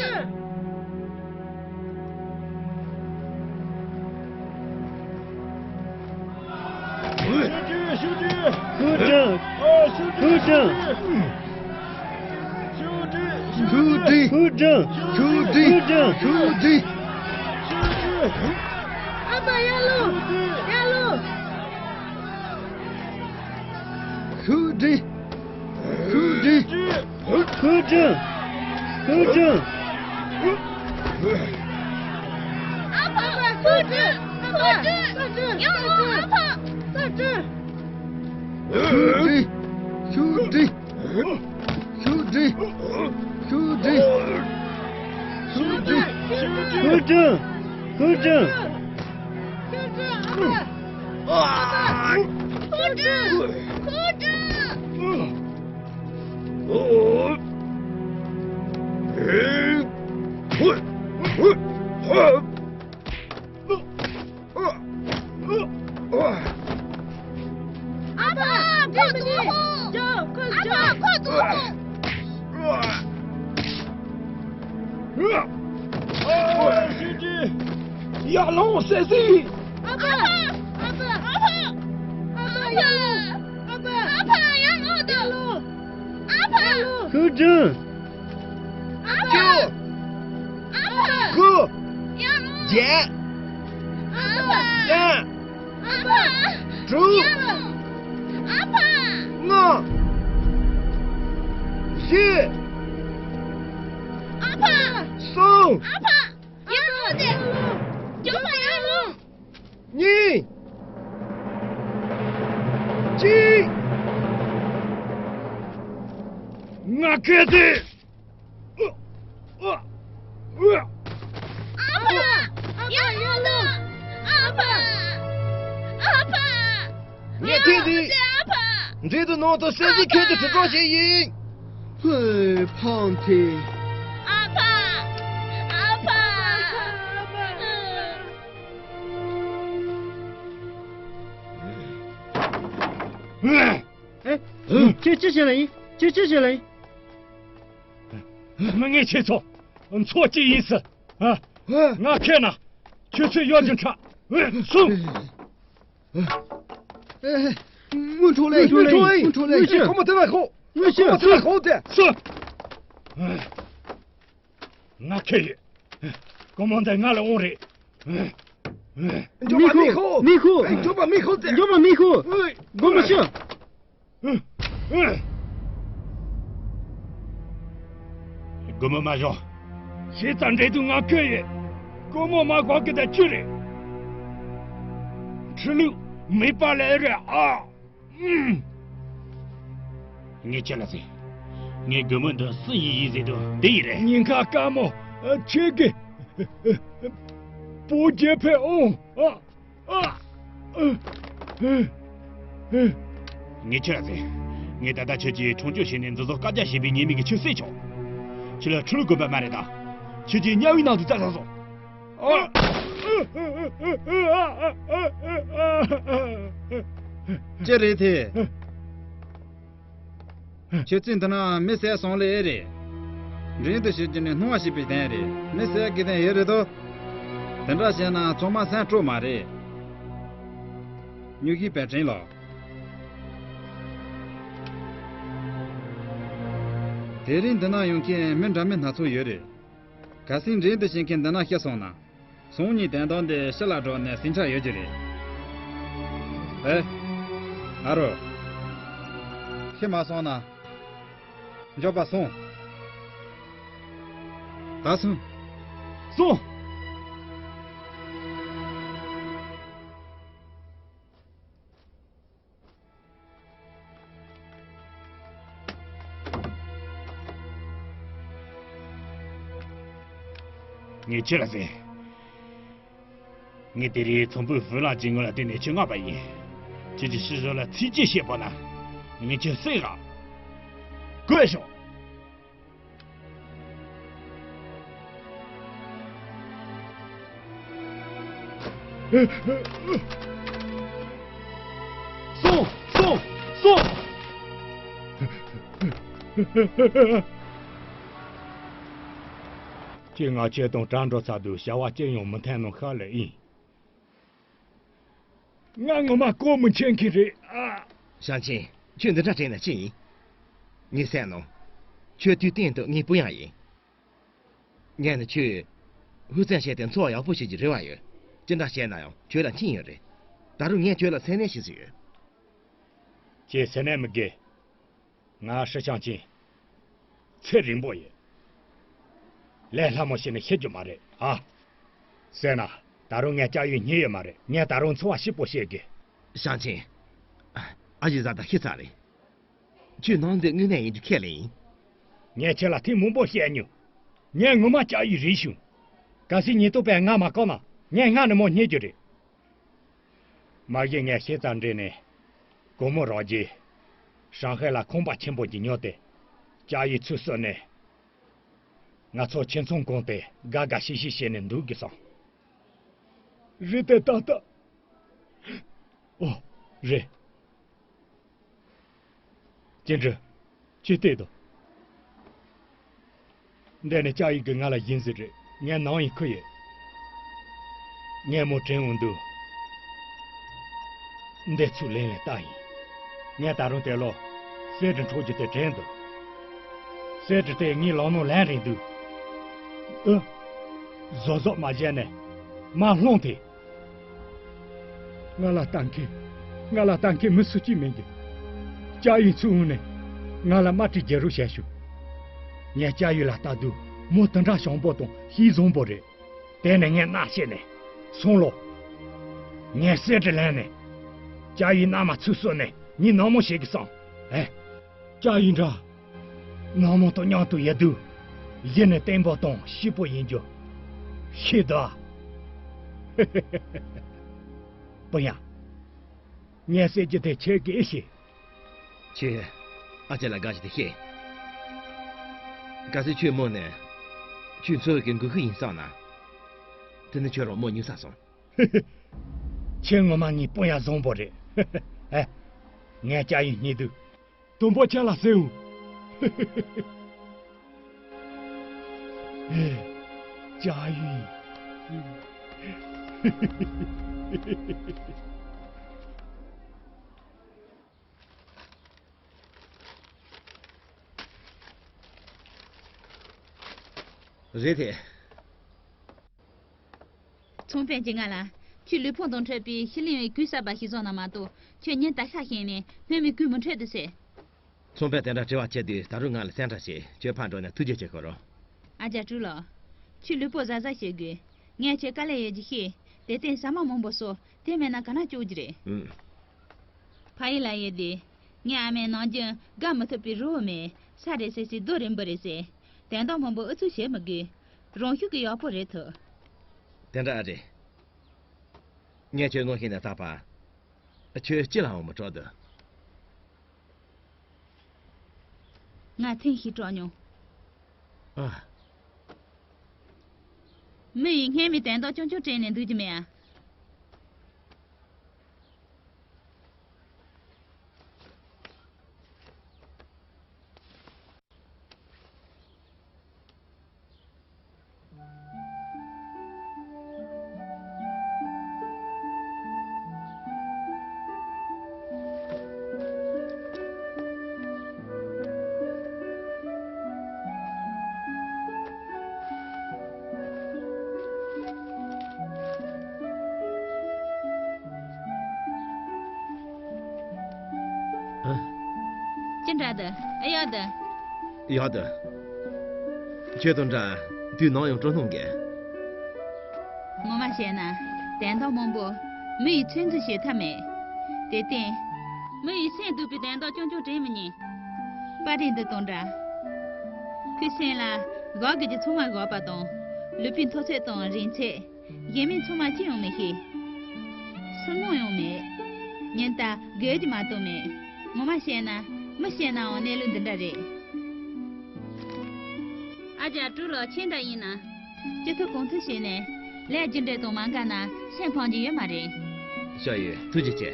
ཤུགས་ཆེ། ཤུགས་ཆེ། ཨ། ཤུགས་ཆེ། ཤུགས་ཆེ། ཤུགས་ཆེ། ཨ་མ། ཡར་ལོངས། ཡར་ལོངས། ཤུགས་ཆེ། ཤུགས་ཆེ། ཤུགས་ཆེ། ཤུགས་ཆེ། ཨ་ཕ། ཤུགས་ཆེ། ཨ་ཕ། ཡར་ལོངས། ཨ་ཕ། ཤུགས་ཆེ། ཤུགས་ཆེ། ཤུགས་ཆེ། ཤུགས་ཆེ། ཤུགས་ཆེ། ཤུགས་ཆེ། ཤུགས་ཆེ། ཨ་ཕ། ཁོ་ཚོ། ཨ་ཕ། ཁོ་ཚོ། ཨ། ཡར་ལོངས། སེ་སི། ཨ་ཕ། ཨ་ཕ། ཨ་ཕ། ཨ་ཕ། ཡར་ལོངས། ཨ་ཕ། ཡར་ལོངས། ཨ་ཕ། ཁུ་ཅུང་། ཨ་ཕ། ཨ་ཕ། དགུ། ཡར་ལོངས། བརྒྱད། ཨ་ཕ། ལྔ། ཨ་ཕ། དྲུག་ཡར་ལོངས། ཨ་ཕ། ལྔ། བཞི། ཨ་ཕ། གསུམ། ཨ་ཕ། ཡར་ལོངས་ཏེ། མགྱོགས་པ་ཡར་ལོངས། གཉིས། གཅིག་ང་ཁེ་ཏེ། ཨ་ཕ། ཨ་ཕ། ཡར་ལོངས། ཨ་ཕ། ཨ་ཕ། ངས་ཐེངས་འདིའི་ཨ་ཕ། འདྲེ་དུ་ནང་དུ་སེ་སི་ཁྱོད་ཀྱི་དྲིལ་སྒྲོག་བྱེད་ཡིན། ཧེ། ཕངས་ཐལ། ཨ་ཕ། ཨ་ཕ། ཨ། ཨེ། ཁྱོད་ཅི་བྱེད་ལ་ཡིན། ཁྱོད་ཅི་བྱེད་ལ་ཡིན། མི་ངན་ཁྱེད་ཚོ། མཚོ་གཅིག་ཡིན་སྲིད། ཨ། ང་ཁེ་ན། ཁྱོད་ཚོས་ཡོད་རྒྱུ་འཕྲད། སུ། ཨེ། དངུལ་འཕྲོག་ལས། དངུལ་འཕྲོག་ལས། དངུལ་འཕྲོག་ལས། ཁོ་མོ་དེ་ལ་ཤོག་དངུལ་ཁོ་མོ་དེ་ལ་ཤོག་དེ། སུ། ང་ཁེ་ཡོད། སྒོར་མོ་འདི་ང་ལ་འོང་རེད། མི་ཁུག་མི་ཁུག་མགྱོགས་པ་མི་ཁུག་སྟེ། མགྱོགས་པ་མི་ཁུག་སྒོར་མོ་ཤོག་སྒོར་མོ་མ་ཤོག་ཤེས་ཙང་འདྲེ་དུ་ང་ཁོས་ཡོད། སྒོར་མོ་མ་ཁོག་གི་ད་ཅི་རེད། ཁྲི་ལུག་མེད་པ་ལས་རེད་ཨ། ངས་ཁྱེད་ལ་ཟེར། ངས་སྒོར་མོ་འདི་སུ་ཡིན་ཡིན་ཟེར་དུས་འདི་ཡིན་རེད། ཉེན་ཁ་དཀར་མོ། ཁྱེད་ཀྱི་བུ་རྒྱལ་ཕེབས་འོང་ཨ། ངས་ཁྱེད་ལ་ཟེར། ངས་ད་ལྟ་ཁྱེད་ཀྱིས་འཕྲོག་བཅོམ་བྱས་ནས་འདི་ཚོ་བཀའ་རྒྱ་བྱས་པའི་ཉེས་དམིགས་ཀྱིས་ཁྱོད་བསད་ཆོག་ཁྱེད་ལ་ཁྲི་ལུག་དགོས་པ་མ་རེད་ད། ཁྱེད་ཀྱིས་དམྱལ་བའི་ནང་དུ་བསད་ཚར་སོང་། ཅི་རེད་དེ། ཁྱེད་ཚོས་འདི་ན་མི་བསད་སོང་ལེ་རེད། འདྲེ་དུ་ཞིག་གྱུར་ནས་སྣང་བ་ཞིག་པའི་དོན་རེད། མི་བསད་དགོས་དོན་ཡོད་རེད་དོ། དེ་འདྲ་བྱས་ན་ཚང་མ་སེམས་སྤྲོ་མ་རེད། སྨྱོ་ཤུལ་པས་དྲན་ལོ། དེ་རིང་འདི་ན་ཡོང་མཁན་མི་འདྲ་མིན་སྣ་ཚོགས་ཡོད་རེད། གལ་སྲིད་འགྲན་དུ་བྱེད་མཁན་འདི་ན་ཤི་སོང་ན། སང་ཉིན་དོན་དག་འདི་ཕྱི་ལ་འགྲོ་ནས་ཟིང་ཆ་ཡོད་རྒྱུ་རེད། ཨེ། ཨ་རོ། ཤི་མ་སོང་ན། མགྱོགས་པ་སོང་། ད་སོང་། སོང་། ངས་ཁྱེད་ལ་ཟེར། ངས་དེ་རིང་ཚོང་དཔོན་ཧྥུ་ལང་ཅིན་ངོ་ལ་བརྟེན་ནས་ཁྱེད་མངགས་པ་ཡིན། ཁྱེད་ཀྱི་ཤི་བཞག་ལ་ཐུགས་རྗེ་ཆེ་པོ་ན། ངས་ཁྱེད་བསད་ར། ཀོས་ཤོག། སོང་། སོང་། སོང་། ཁྱེད་ང་ཁྱེད་དང་གྲ་འགྲོ་ཚར་དུས་བྱ་བ་ཅི་ཡང་མི་འཐེན་ནོ་ཤག་ལེ་ཡིན། ང་ངོ་མ་ལྐོག་མི་འཁྱེར་མཁན་རེད་ཨ། ཞང་ཆེན། ཁྱོད་འདི་འདྲ་དྲན་ན་ཅི་ཡིན། ངས་བསམ་ནོ། ཁྱོད་དུས་གཏན་དུ་ངའི་བུ་ཡང་ཡིན། ངས་ནི་ཁྱོད་ཧུར་བརྩོན་བྱས་ཏེ་འཚོ་བ་ཡག་པོ་བྱེད་ཀྱི་རེ་བ་ཡོད། ཅི་འདྲ་བྱས་ན་ཡང་ཁྱོད་ལ་འཕྱིན་ཡོད་རེད། ད་རུང་ངས་ཁྱོད་ལ་མཚན་གནས་ཤིག་བཟོས་ཡོད། ཁྱེད་མཚན་གནས་མི་དགོས། ང་ཧྲི་ཞང་ཆེན། ཚེ་རིང་པོ་ཡོད། ལས་སླ་མོ་བྱས་ནས་ཤི་རྒྱུ་མ་རེད་ཨ། ཟེར་ན། ད་རུང་ངས་ལྕགས་ཡོས་རྙེད་ཡོད་མ་རེད། ངས་ད་རུང་འཚོ་བ་སྐྱིད་པོ་བྱེད་དགོས། ཞང་ཆེན། ཨ་ཡེ་བཟའ་ཟླ་ཤི་ཚར་རེད། ཁྱོད་ནང་འདི་དངོས་གནས་ཡིན་རྒྱུ་ཁས་ལེན་ཡིན། ངས་ཁྱེད་ལ་ཐེངས་མང་པོ་བཤད་མྱོང་། ངས་ངོ་མ་ལྕགས་ཡོས་རེད་ཞུ། གལ་སྲིད་ཉེན་རྟོག་པས་ང་མ་བཀག་ན་ངས་སྔ་ནས་མོ་རྙེད་རྒྱུ་རེད། མ་གཞི་ངས་ཤེས་ཙམ་འདྲི་ནས། དགོང་མོ་རང་རྒྱལ། ཧྲང་ཧའེ་ལ་ཁང་པ་ཆེན་པོ་ཅིག་ཉོས་ཏེ། ལྕགས་ཡོས་ཚུར་གསོས་ནས། ང་ཚོ་ཁྱིམ་ཚང་གང་དེ་དགའ་དགའ་ཤིག་ཤིག་བྱས་ནས་འདུག་དགོས་སམ། རེད་དེ་ཏག་ཏག་ཨོ། རེད། ཅིན་ཀྲི། ཁྱོད་བལྟས་དང་། འདི་ནི་ལྕགས་ཡོས་ཀྱིས་ང་ལ་སྦྱིན་ཟིག་རེད། ངས་ནམ་ཡིན་ཁུར་ཡོད། ངས་མོ་དྲན་འོང་དུས། འདི་ཚུར་ལེན་ལེན་བཏང་ཡིན། ངས་ད་རུང་དེ་ལོ། གསེར་གྱི་འཕྲོག་རྒྱུ་དེ་དྲན་འདུག་གསེར་གྱི་དེ་ངའི་ལག་ནང་ལན་རེད་འདུག་ཨ། གཟབ་གཟབ་མ་བྱས་ནས། མར་སློང་དེ། ང་ལ་ལྟ་མཁན། ང་ལ་ལྟ་མཁན་མི་སུ་གཅིག་མེད་ཀྱི། ལྕགས་ཡོས་ཚུར་འོང་ནས། ང་ལ་དམར་ཁྲིད་རྒྱག་རོགས་བྱས་ཤོག་ངས་ལྕགས་ཡོས་ལ་ལྟ་དུས་མོ་དེ་འདྲ་ཞང་པོ་དང་ཤེས་བཟང་པོ་རེད། དེ་ནས་ངས་མནའ་ཕྱེ་ནས། སོང་ལོ། ངས་གསེར་གྱི་ལན་ནས། ལྕགས་ཡོས་མནའ་མ་ཚུར་གསོས་ནས་ངས་ནུ་མོ་བྱེད་ཀྱི་སོང་། ཨེ། ལྕགས་ཡོས་འདྲ། ནུ་མོ་དང་མཉམ་དུ་ཡོད་དུས། གཞི་ནས་བརྟན་པོ་དང་སྐྱིད་པོ་ཡིན་རྒྱུ། ཤེས་དོ། སྤུན་ཡ། ངས་ཟེར་རྒྱུ་དེ་ཁྱེད་ཀྱིས་ཤེས། ཁྱོས་ཨ་ཅེ་ལ་དགའ་ཞིག་དེ་ཤེས། གལ་སྲིད་ཁྱོད་མོ་ནི་ཁྱོད་འཚོ་བའི་གི་འགུལ་ཤུགས་ཡིན་བསམ་ན། དེ་ནི་ཁྱོད་རང་མོ་ཉུང་ས་སོང་། ཁྱེད་ངོ་མ་ངའི་སྤུན་ཡ་བཟང་པོ་རེད། ཨེ། ངས་ལྕགས་ཡོས་རྙེད་དུས། དུམ་བུ་ཁྱེད་ལ་ཟེར་འོང་། ཨེ། ལྕགས་ཡོས། རེད་དེ། ཚོང་དཔོན་གྱིས་ང་ལ། ཁྱོད་ལུས་ཕུང་དང་འཕྲད་པའི་ཤི་ལེ་ཡོང་བའི་གོས་གསར་པ་ཞིག་བཟུང་ན་མ་གཏོགས། ཁྱོད་ཉིན་དེ་ཤ་ཞེན་ནས་སྨན་པའི་གོས་མི་འཕྲོད་དུ་ཟེར། ཚོང་པས་དེ་འདྲ་དྲི་བ་བྱེད་དུས་ད་རུང་ང་ལ་སེམས་ཁྲལ་བྱེད། ཁྱོད་ཕར་འགྲོ་ནས་ཐུགས་རྗེ་ཆེ་ཞུ་རོགས། ཨ་ཅག་ཀྲུའུ་ལགས། ཁྱོད་ལུས་པོ་གཟབ་གཟབ་བྱེད་དགོས། ངས་ཁྱོད་དཀའ་ལས་ཡོད་རྒྱུ་ཤེས། དེར་བརྟེན་ཟ་མ་མང་པོ་ཟོ། དེ་མེད་ན་ག་ན་སྐྱོ་གི་རེད། ཨུམ། ཕ་ཡུལ་ལ་ཡོད་དུས། ངའི་ཨ་མས་ནམ་རྒྱུན་དགའ་མི་ཐུབ་པའི་རི་བོ་མེད། ས་རེད་ཟེར་སའི་རྡོ་རིང་པོ་རེད་ཟེར། དོན་དག་མང་པོ་ཨུ་ཚུགས་བྱེད་མི་དགོས། རང་ཤུགས་ཀྱིས་ཡག་པོ་རེད་ཐུབ། དེ་འདྲ་ཨ་རེད། ངས་ཁྱོད་ངོ་ཤེས་ནས་ད་བར། ཁྱོད་ཅི་ལ་འོང་མི་སྤྲོ་འདུག་ང་ཐེངས་ཤིག་སྤྲོ་མྱོང་། ཨ། མི་ཡིས་སྔན་མའི་དོན་དག་རྐྱང་རྐྱང་དྲན་ནས་འདུག་རྒྱུ་མེད་ཨ། ཅི་འདྲ་འདི། ཨེ་ཡག་འདི། ཡག་འདི། ཁྱོད་དང་འདྲ། དུས་ནམ་ཡང་སྤྲོ་སྣང་གི། ངོ་མ་བཤད་ན། དོན་དག་མང་པོ། མི་ཡིས་ཚོད་འཛིན་བྱེད་ཐབས་མེད། དེར་བརྟེན། མི་ཡིས་སེམས་སྡུག་པའི་དོན་དག་རྐྱང་རྐྱང་དྲན་མི་ཉན། པར་རིས་འདི་དང་འདྲ། ཁོའི་སེམས་ལ། བཞག་དགོས་ཀྱི་ཚང་མ་བཞག་པ་དང་། ལུས་པོའི་མཐོ་ཚད་དང་རིང་ཚད། གཞན་མིང་ཚང་མ་ཅི་ཡང་མི་ཤེས། སུན་སྣང་ཡང་མེད། ཉིན་ལྟར་དགོད་རྒྱུ་མ་གཏོགས་མེད། ངོ་མ་བཤད་ན། མི་བཤད་ནའང་གནས་ལུགས་འདི་འདྲ་རེད། ཨ་ཅག་སྤྲུལ་ལགས། ཁྱེད་འདྲ་ཡིན་ན། སྤྱི་ཚོགས་གང་ཐུབ་བྱས་ནས། ལས་རྒྱུ་འབྲས་དང་མ་འགལ་ན་སེམས་ཕམ་རྒྱུ་ཡོད་མ་རེད། ཤ་ཡོད། ཐུགས་རྗེ་ཆེ།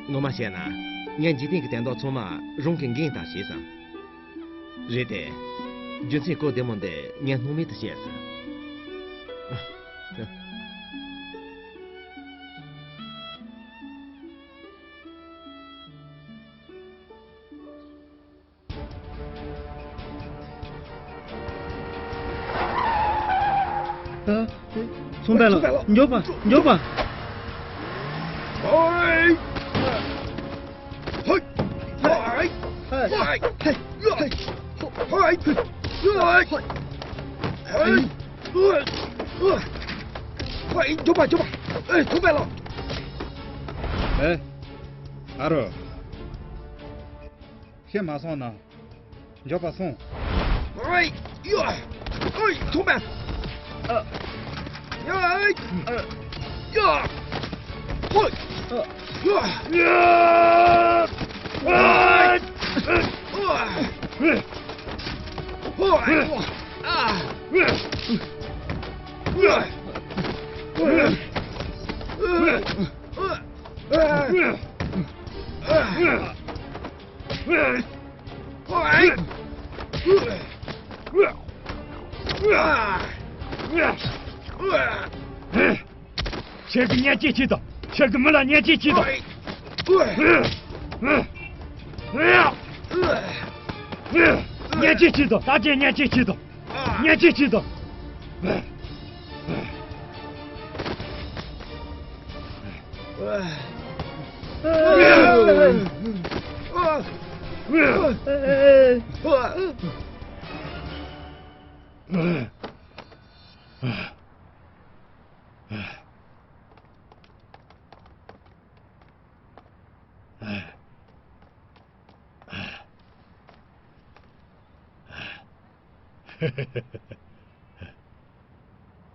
ངོ་མ་བཤད་ན། ངས་འཇིག་རྟེན་གྱི་དོན་དག་ཚང་མ་རང་གི་འགན་ལྟར་བྱས་སོང་། རེད་དེ། རྒྱུ་མཚན་གོ་བདེ་མོ་འདི་ངས་སྣང་མེད་དུ་བཤད་ཟིན། ཚོང་དཔོན་ལགས། མགྱོགས་པ། མགྱོགས་པ། མགྱོགས་པ། མགྱོགས་པ། ཨེ། ཚོང་དཔོན་ལགས། ཨེ། ཨ་རོ། ཤི་མ་སོང་ན། མགྱོགས་པ་སོང་། ཨེ། ཡ། ཨེ། ཚོང་དཔོན། ཨ། ཡ། ཨེ། ཨ། ཡ། ཧོ། ཨ། ཡ། ཡ། ཨེ། ཨ། ཧོ། ཨ། ཡ། ཨ། ཁྱེད་ཀྱིས་བརྙས་བཅོས་བྱས་དང་། ཁྱེད་ཀྱིས་མི་ལ་བརྙས་བཅོས་བྱས་དང་། བརྙས་བཅོས་བྱས་དང་། ད་ཁྱེད་བརྙས་བཅོས་བྱས་དང་། བརྙས་བཅོས་བྱས་དང་།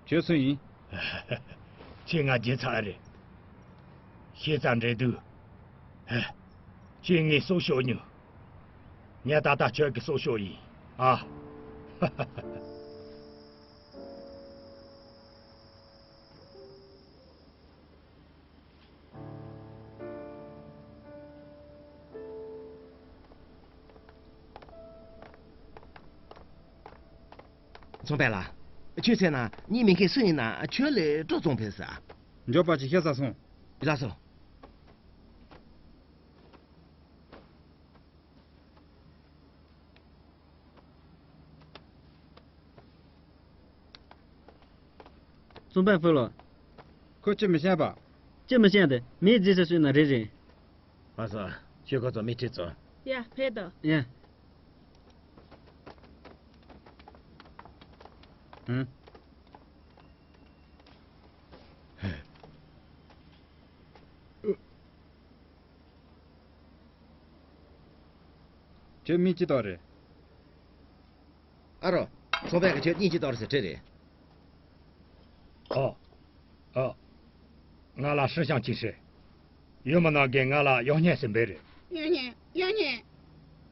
ཁྱོད་སུ་ཡིན། ཁྱེད་ང་རྒྱལ་ཚ་རེད། ཤེས་ཙང་འདྲེ་སྡུག་ཁྱེད་ངའི་སྲོག་ཤོར་མྱོང་། ངས་ད་ལྟ་ཁྱོད་ཀྱི་སྲོག་ཤོར་ཡིན་ཨ། ཚོང་དཔོན་ལགས། ཁྱོད་བཙལ་ན་གཉིད་མི་ཁེགས་སུ་ཡིན་ན་ཁྱོད་ལས་སྤྲོ་བཙོང་ཕེབས་ས། མགྱོགས་པ་ཅིག་ཤ་ཟ་སོང་། ལགས་སོ། ཚོང་དཔོན་ཕུ་ལོ། ཁོ་ཅི་མི་ཤེས་པ། ཅི་མི་ཤེས་ཏེ་མིའི་རྫས་སུ་བསྲུས་ན་རེད་རེད། ཨ་ས། ཁྱོད་ཁོ་ཚོ་མི་ཁྲིད་ཚོ། ཡ་ཕེབས་དང་། ཡ། ཧུམ། ཁྱོད་མིང་ཅི་བཏགས་རེད། ཨ་རོ། ཚོང་དཔོན་གྱིས་ཁྱོད་མིང་ཅི་བཏགས་རེད་ཟེར་དྲིས་རེད། ཨོ། ཨོ། ང་ལ་ཧྲི་ཞང་ཅིག་ཧྲི། ཡུལ་མི་ནང་གིས་ང་ལ་གཡོག་བརྙན་ཟེར་འབོད་རེད། གཡོག་བརྙན། གཡོག་བརྙན།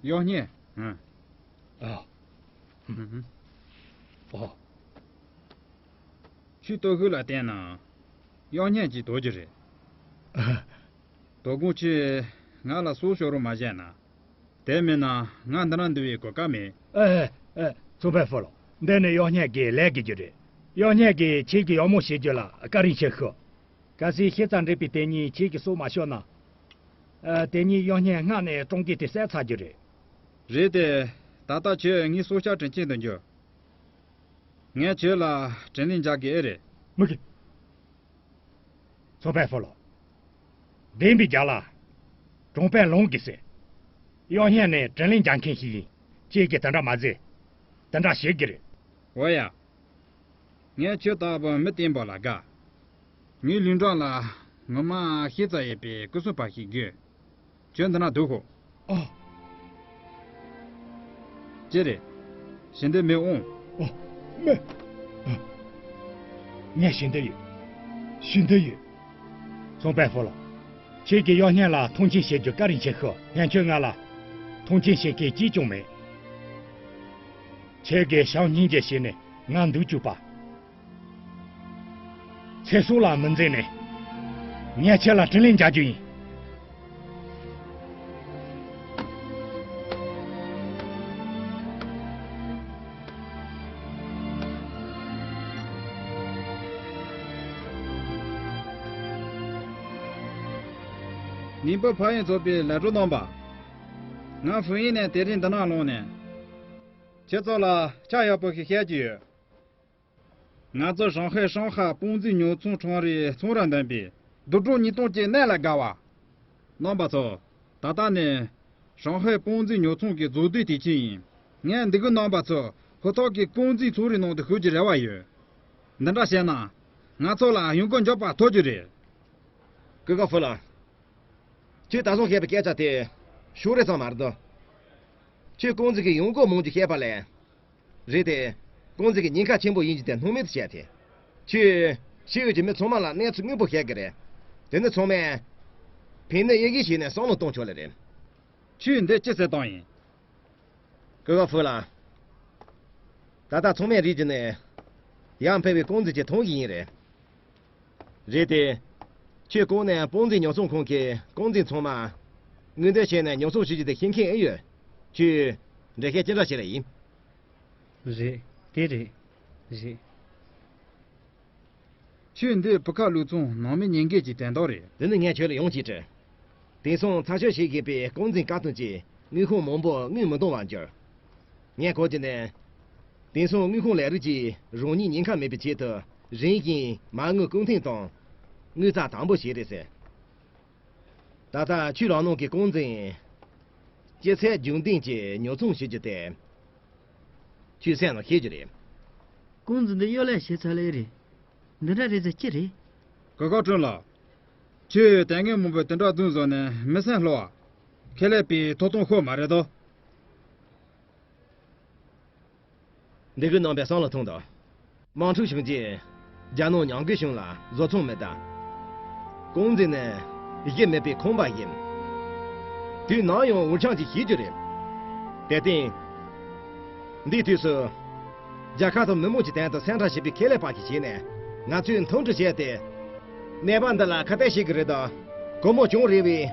གཡོག་བརྙན། ཨང་། ཨོ། ཧུམ་ཧུམ། ཨོ། ཁྱོད་སྟོབས་ཤུགས་ལ་བརྟེན་ན། གཡོག་བརྙན་གྱིས་དོར་རྒྱུ་རེད། དོ་དགོང་ཁྱེད་ང་ལ་སྲོག་ཤོར་རོགས་མ་བྱས་ན། དེ་མིན་ན་ང་འདི་ན་འདུག་པའི་གོ་སྐབས་མེད། ཨེ་ཨེ། ཚོང་དཔོན་ཕུ་ལོ། འདི་ནི་གཡོག་བརྙན་གྱི་ལས་ཀྱི་རྒྱུ་རེད། གཡོག་བརྙན་གྱིས་ཁྱེད་ཀྱི་གཡོག་མོ་བྱེད་རྒྱུ་ལ་བཀའ་དྲིན་ཆེ་ཞུ། གལ་སྲིད་ཤེས་ཙང་འདྲེ་པའི་དེ་ཉིད་ཁྱེད་ཀྱི་སྲོག་མ་ཤོར་ན། ཨ། དེ་ཉིད་གཡོག་བརྙན་སྔ་ནས་གྲོང་ཁྱེར་དེ་བསད་ཚར་རྒྱུ་རེད། རེད་དེ། ད་ལྟ་ཁྱོད་ངའི་སྲོག་ཆགས་དྲིན་ཆེན་དུ་འགྱུར། ངས་ཁྱོད་ལ་དྲིན་ལན་འཇལ་དགོས་ཨེ་རེད། མི་དགོས། ཚོང་དཔོན་ཕུ་ལོ། བདེན་པའི་རྒྱ་ལ། གྲོང་པའི་ལུང་གིས་ཟེར། གཡོག་བརྙན་ནི་དྲིན་ལན་འཇལ་མཁན་ཞིག་ཡིན། ཁྱེད་ཀྱིས་དེ་འདྲ་མ་ཟེར། དེ་འདྲ་བྱེད་ཀྱི་རེད། འོ་ཡ། ངས་ཁྱོད་ལྟ་བུ་མི་བརྟན་པོ་ལ་དགའ། ངའི་ལུས་འབྲང་ལ་ངོ་མ་ཤེས་ཙམ་ཡོད་པའི་སྐུ་སྲུང་པ་ཞིག་དགོས། ཁྱོད་འདི་ན་སྡོད་ཤོག་ཨ། ཅི་རེད། ཞི་འདི་མི་འོང་། ཨོ། མི། ཨ། ངས་ཞི་འདི་ཡོད། ཞི་འདི་ཡོད། ཚོང་དཔོན་ཧྥུ་ལ། ཁྱེད་ཀྱིས་གཡོག་བརྙན་ལ་མཐོང་ཆེན་བྱེད་རྒྱུ་བཀའ་དྲིན་ཆེ་ཤོས། ཡང་ཁྱོད་ང་ལ་མཐོང་ཆེན་བྱེད་མཁན་གཅིག་ཀྱང་མེད། ཁྱེད་ཀྱིས་བྱམས་སྙིང་རྗེ་བྱས་ནས་ང་འདུལ་བཅུག་པ། ཚེ་སྲོག་ལ་མི་འཛེམ་ནས་ངས་ཁྱེད་ལ་དྲིན་ལན་འཇལ་རྒྱུ་ཡིན། ཉིན་པོ་ཕ་ཡུལ་ཚོགས་པའི་ལས་གྲོགས་རྣམ་པ། ང་ཧྥུ་ཡིན་ནས་དེ་རིང་འདི་ནང་ལངས་ནས། ཁྱེད་ཚོ་ལ་ཆ་ཡག་པོ་ཞིག་བཤད་ཀྱི་ཡོད། ང་ཚོ་ཧྲང་ཧའེ་ཧྲང་ཧ་སྤང་རྫས་ཉོ་ཚོང་ཁྲོམ་རའི་ཚོང་ར་འདེམས་པའི་རྡོ་གྲོགས་ཉིས་སྟོང་གི་གནད་ལ་དགའ་བ། རྣམ་པ་ཚོ། ད་ལྟ་ནས་ཧྲང་ཧའེ་སྤང་རྫས་ཉོ་ཚོང་གི་རྫོགས་ལྡན་དུས་ཆེན་ཡིན། ངས་འདི་གའི་རྣམ་པ་ཚོ་ཧུར་ཐག་གིས་སྤང་རྫས་ཚོང་རའི་ནང་དུ་ཞུགས་རྒྱུའི་རེ་བ་ཡོད། འདི་འདྲ་བྱས་ན་ང་ཚོ་ལ་ཡོང་སྒོ་མགྱོགས་པ་ཐོབ་རྒྱུ་རེད། སྐུ་ངོ་ཧྥུ་ལགས། ཁྱོད་ད་གཟོད་བཤད་པའི་སྐད་ཆ་དེ་ཤོག་རེ་ཙམ་མ་རེད་དོ། ཁྱོད་སྤང་རྫས་ཀྱི་ཡོང་སྒོ་མང་རྒྱུ་བཤད་པ་ལས། རེད་དེ། སྤང་རྫས་ཀྱི་ཉེན་ཁ་ཆེན་པོ་ཡིན་རྒྱུ་དེ་སྣང་མེད་དུ་བྱས་ཏེ། ཁྱོད་ཤི་ཡོད་ཀྱི་མི་ཚང་མ་ལ་གནས་ཚུལ་དངོས་པོ་བཤད་ཀྱི་རེད། དེ་ནི་ཚང་མས་ཕན་ནུས་དབྱེ་གིས་བྱས་ནས་བསམ་བློ་གཏོང་ཆོག་ལེ་རེད། ཁྱོད་འདི་ཅི་ཟེར་བཏང་ཡིན། སྐུ་ངོ་ཧྥུ་ལགས། ད་ལྟ་ཚང་མས་རིག་གི་ནི། ཡར་འཕེལ་བའི་སྤང་རྫས་ཀྱི་མཐོང་གི་ཡིན་རེད། རེད་དེ། ཁྱོད་གོང་ནས་སྤང་རྫས་ཉོ་ཚོང་ཁང་གི་སྤང་རྫས་ཚང་མ་དངུལ་འདོན་བྱས་ནས་ཉོ་ཚོང་བྱེད་རྒྱུ་དེ་ཤེས་མཁན་ཨེ་ཡོད། ཁྱོད་འགྲེལ་བཤད་ཅི་འདྲ་བྱེད་ལ་ཡིན། རེད། དེ་རེད། རེད། ཁྱོད་འདི་བུ་ཁ་ལུག་ཚང་ནང་མི་ཉེན་འགན་གྱི་དོན་དག་རེད། དེ་ནི་ངས་ཁྱོད་ལ་ཡང་གཅིག་དྲི། དེང་སང་ཚགས་ཤོག་བྱེད་དགོས་པའི་སྤང་རྫས་བཀག་སྡོམ་གྱིས་དངུལ་ཁང་མང་པོ་དངུལ་མི་གཏོང་བར་འགྱུར། ངས་གོ་རྒྱུ་ནི། དེང་སང་དངུལ་ཁང་ལས་རིགས་ཀྱིས་རང་ཉིད་ཉེན་ཁ་མེད་པའི་ཆེད་དུ་རིམ་བཞིན་མ་དངུལ་བསྐུར་འཐེན་དང་། དངུལ་རྩ་དམ་པོ་བྱས་རེད་ཟེར། ད་ལྟ་ཁྱོད་རང་ནང་གི་སྤང་རྫས། སྤྱི་ཚད་རྒྱུན་ལྡན་གྱི་ཉོ་ཚོང་བྱེད་རྒྱུ་དེ། ཁྱོད་སེམས་ལ་ཤེས་རྒྱུ་རེད། སྤང་རྫས་འདི་གཡོ་ལེན་བྱས་ཚར་ལེ་རེད། འདི་འདྲ་རེད་ཟེར་ཅི་རེད། གོ་སྐབས་བསྐྲུན་ལ། ཁྱོད་དེ་སྔོན་མང་པོའི་དེ་འདྲ་རྫུན་བཟོ་ནས་མི་སེམས་ལྷོ་བ། ཁེ་ལས་པའི་ཐོབ་ཐང་ཤོར་མ་རེད་དོ། འདི་གའི་རྣམ་པས་བསམ་བློ་ཐོངས་དང་། དམག་འཁྲུག་བྱུང་རྗེས། རྒྱ་ནག་ཉམས་རྒུད་བྱུང་ལ་བཟོ་ཚོང་མི་གདའ། སྤང་རྫས་ནི་གཞི་མེད་པའི་ཁང་པ་ཡིན། དུས་ནམ་ཡང་འུར་འཆང་གིས་ཤེས་རྒྱུ་རེད། དེར་བརྟེན། འདིའི་དུས་སུ། རྒྱལ་ཁབ་དང་མི་དམངས་ཀྱི་དོན་དུ་སེམས་ཁྲལ་བྱེད་པའི་ཁེ་ལས་པ་ཞིག་བྱས་ནས་ང་ཚོས་མཐུན་སྒྲིལ་བྱས་ཏེ། ནད་པ་འདི་ལ་ཁ་གཏད་བྱེད་ཀྱི་རེད་དོ། སྒོར་མོ་ཅུང་རེ་བས་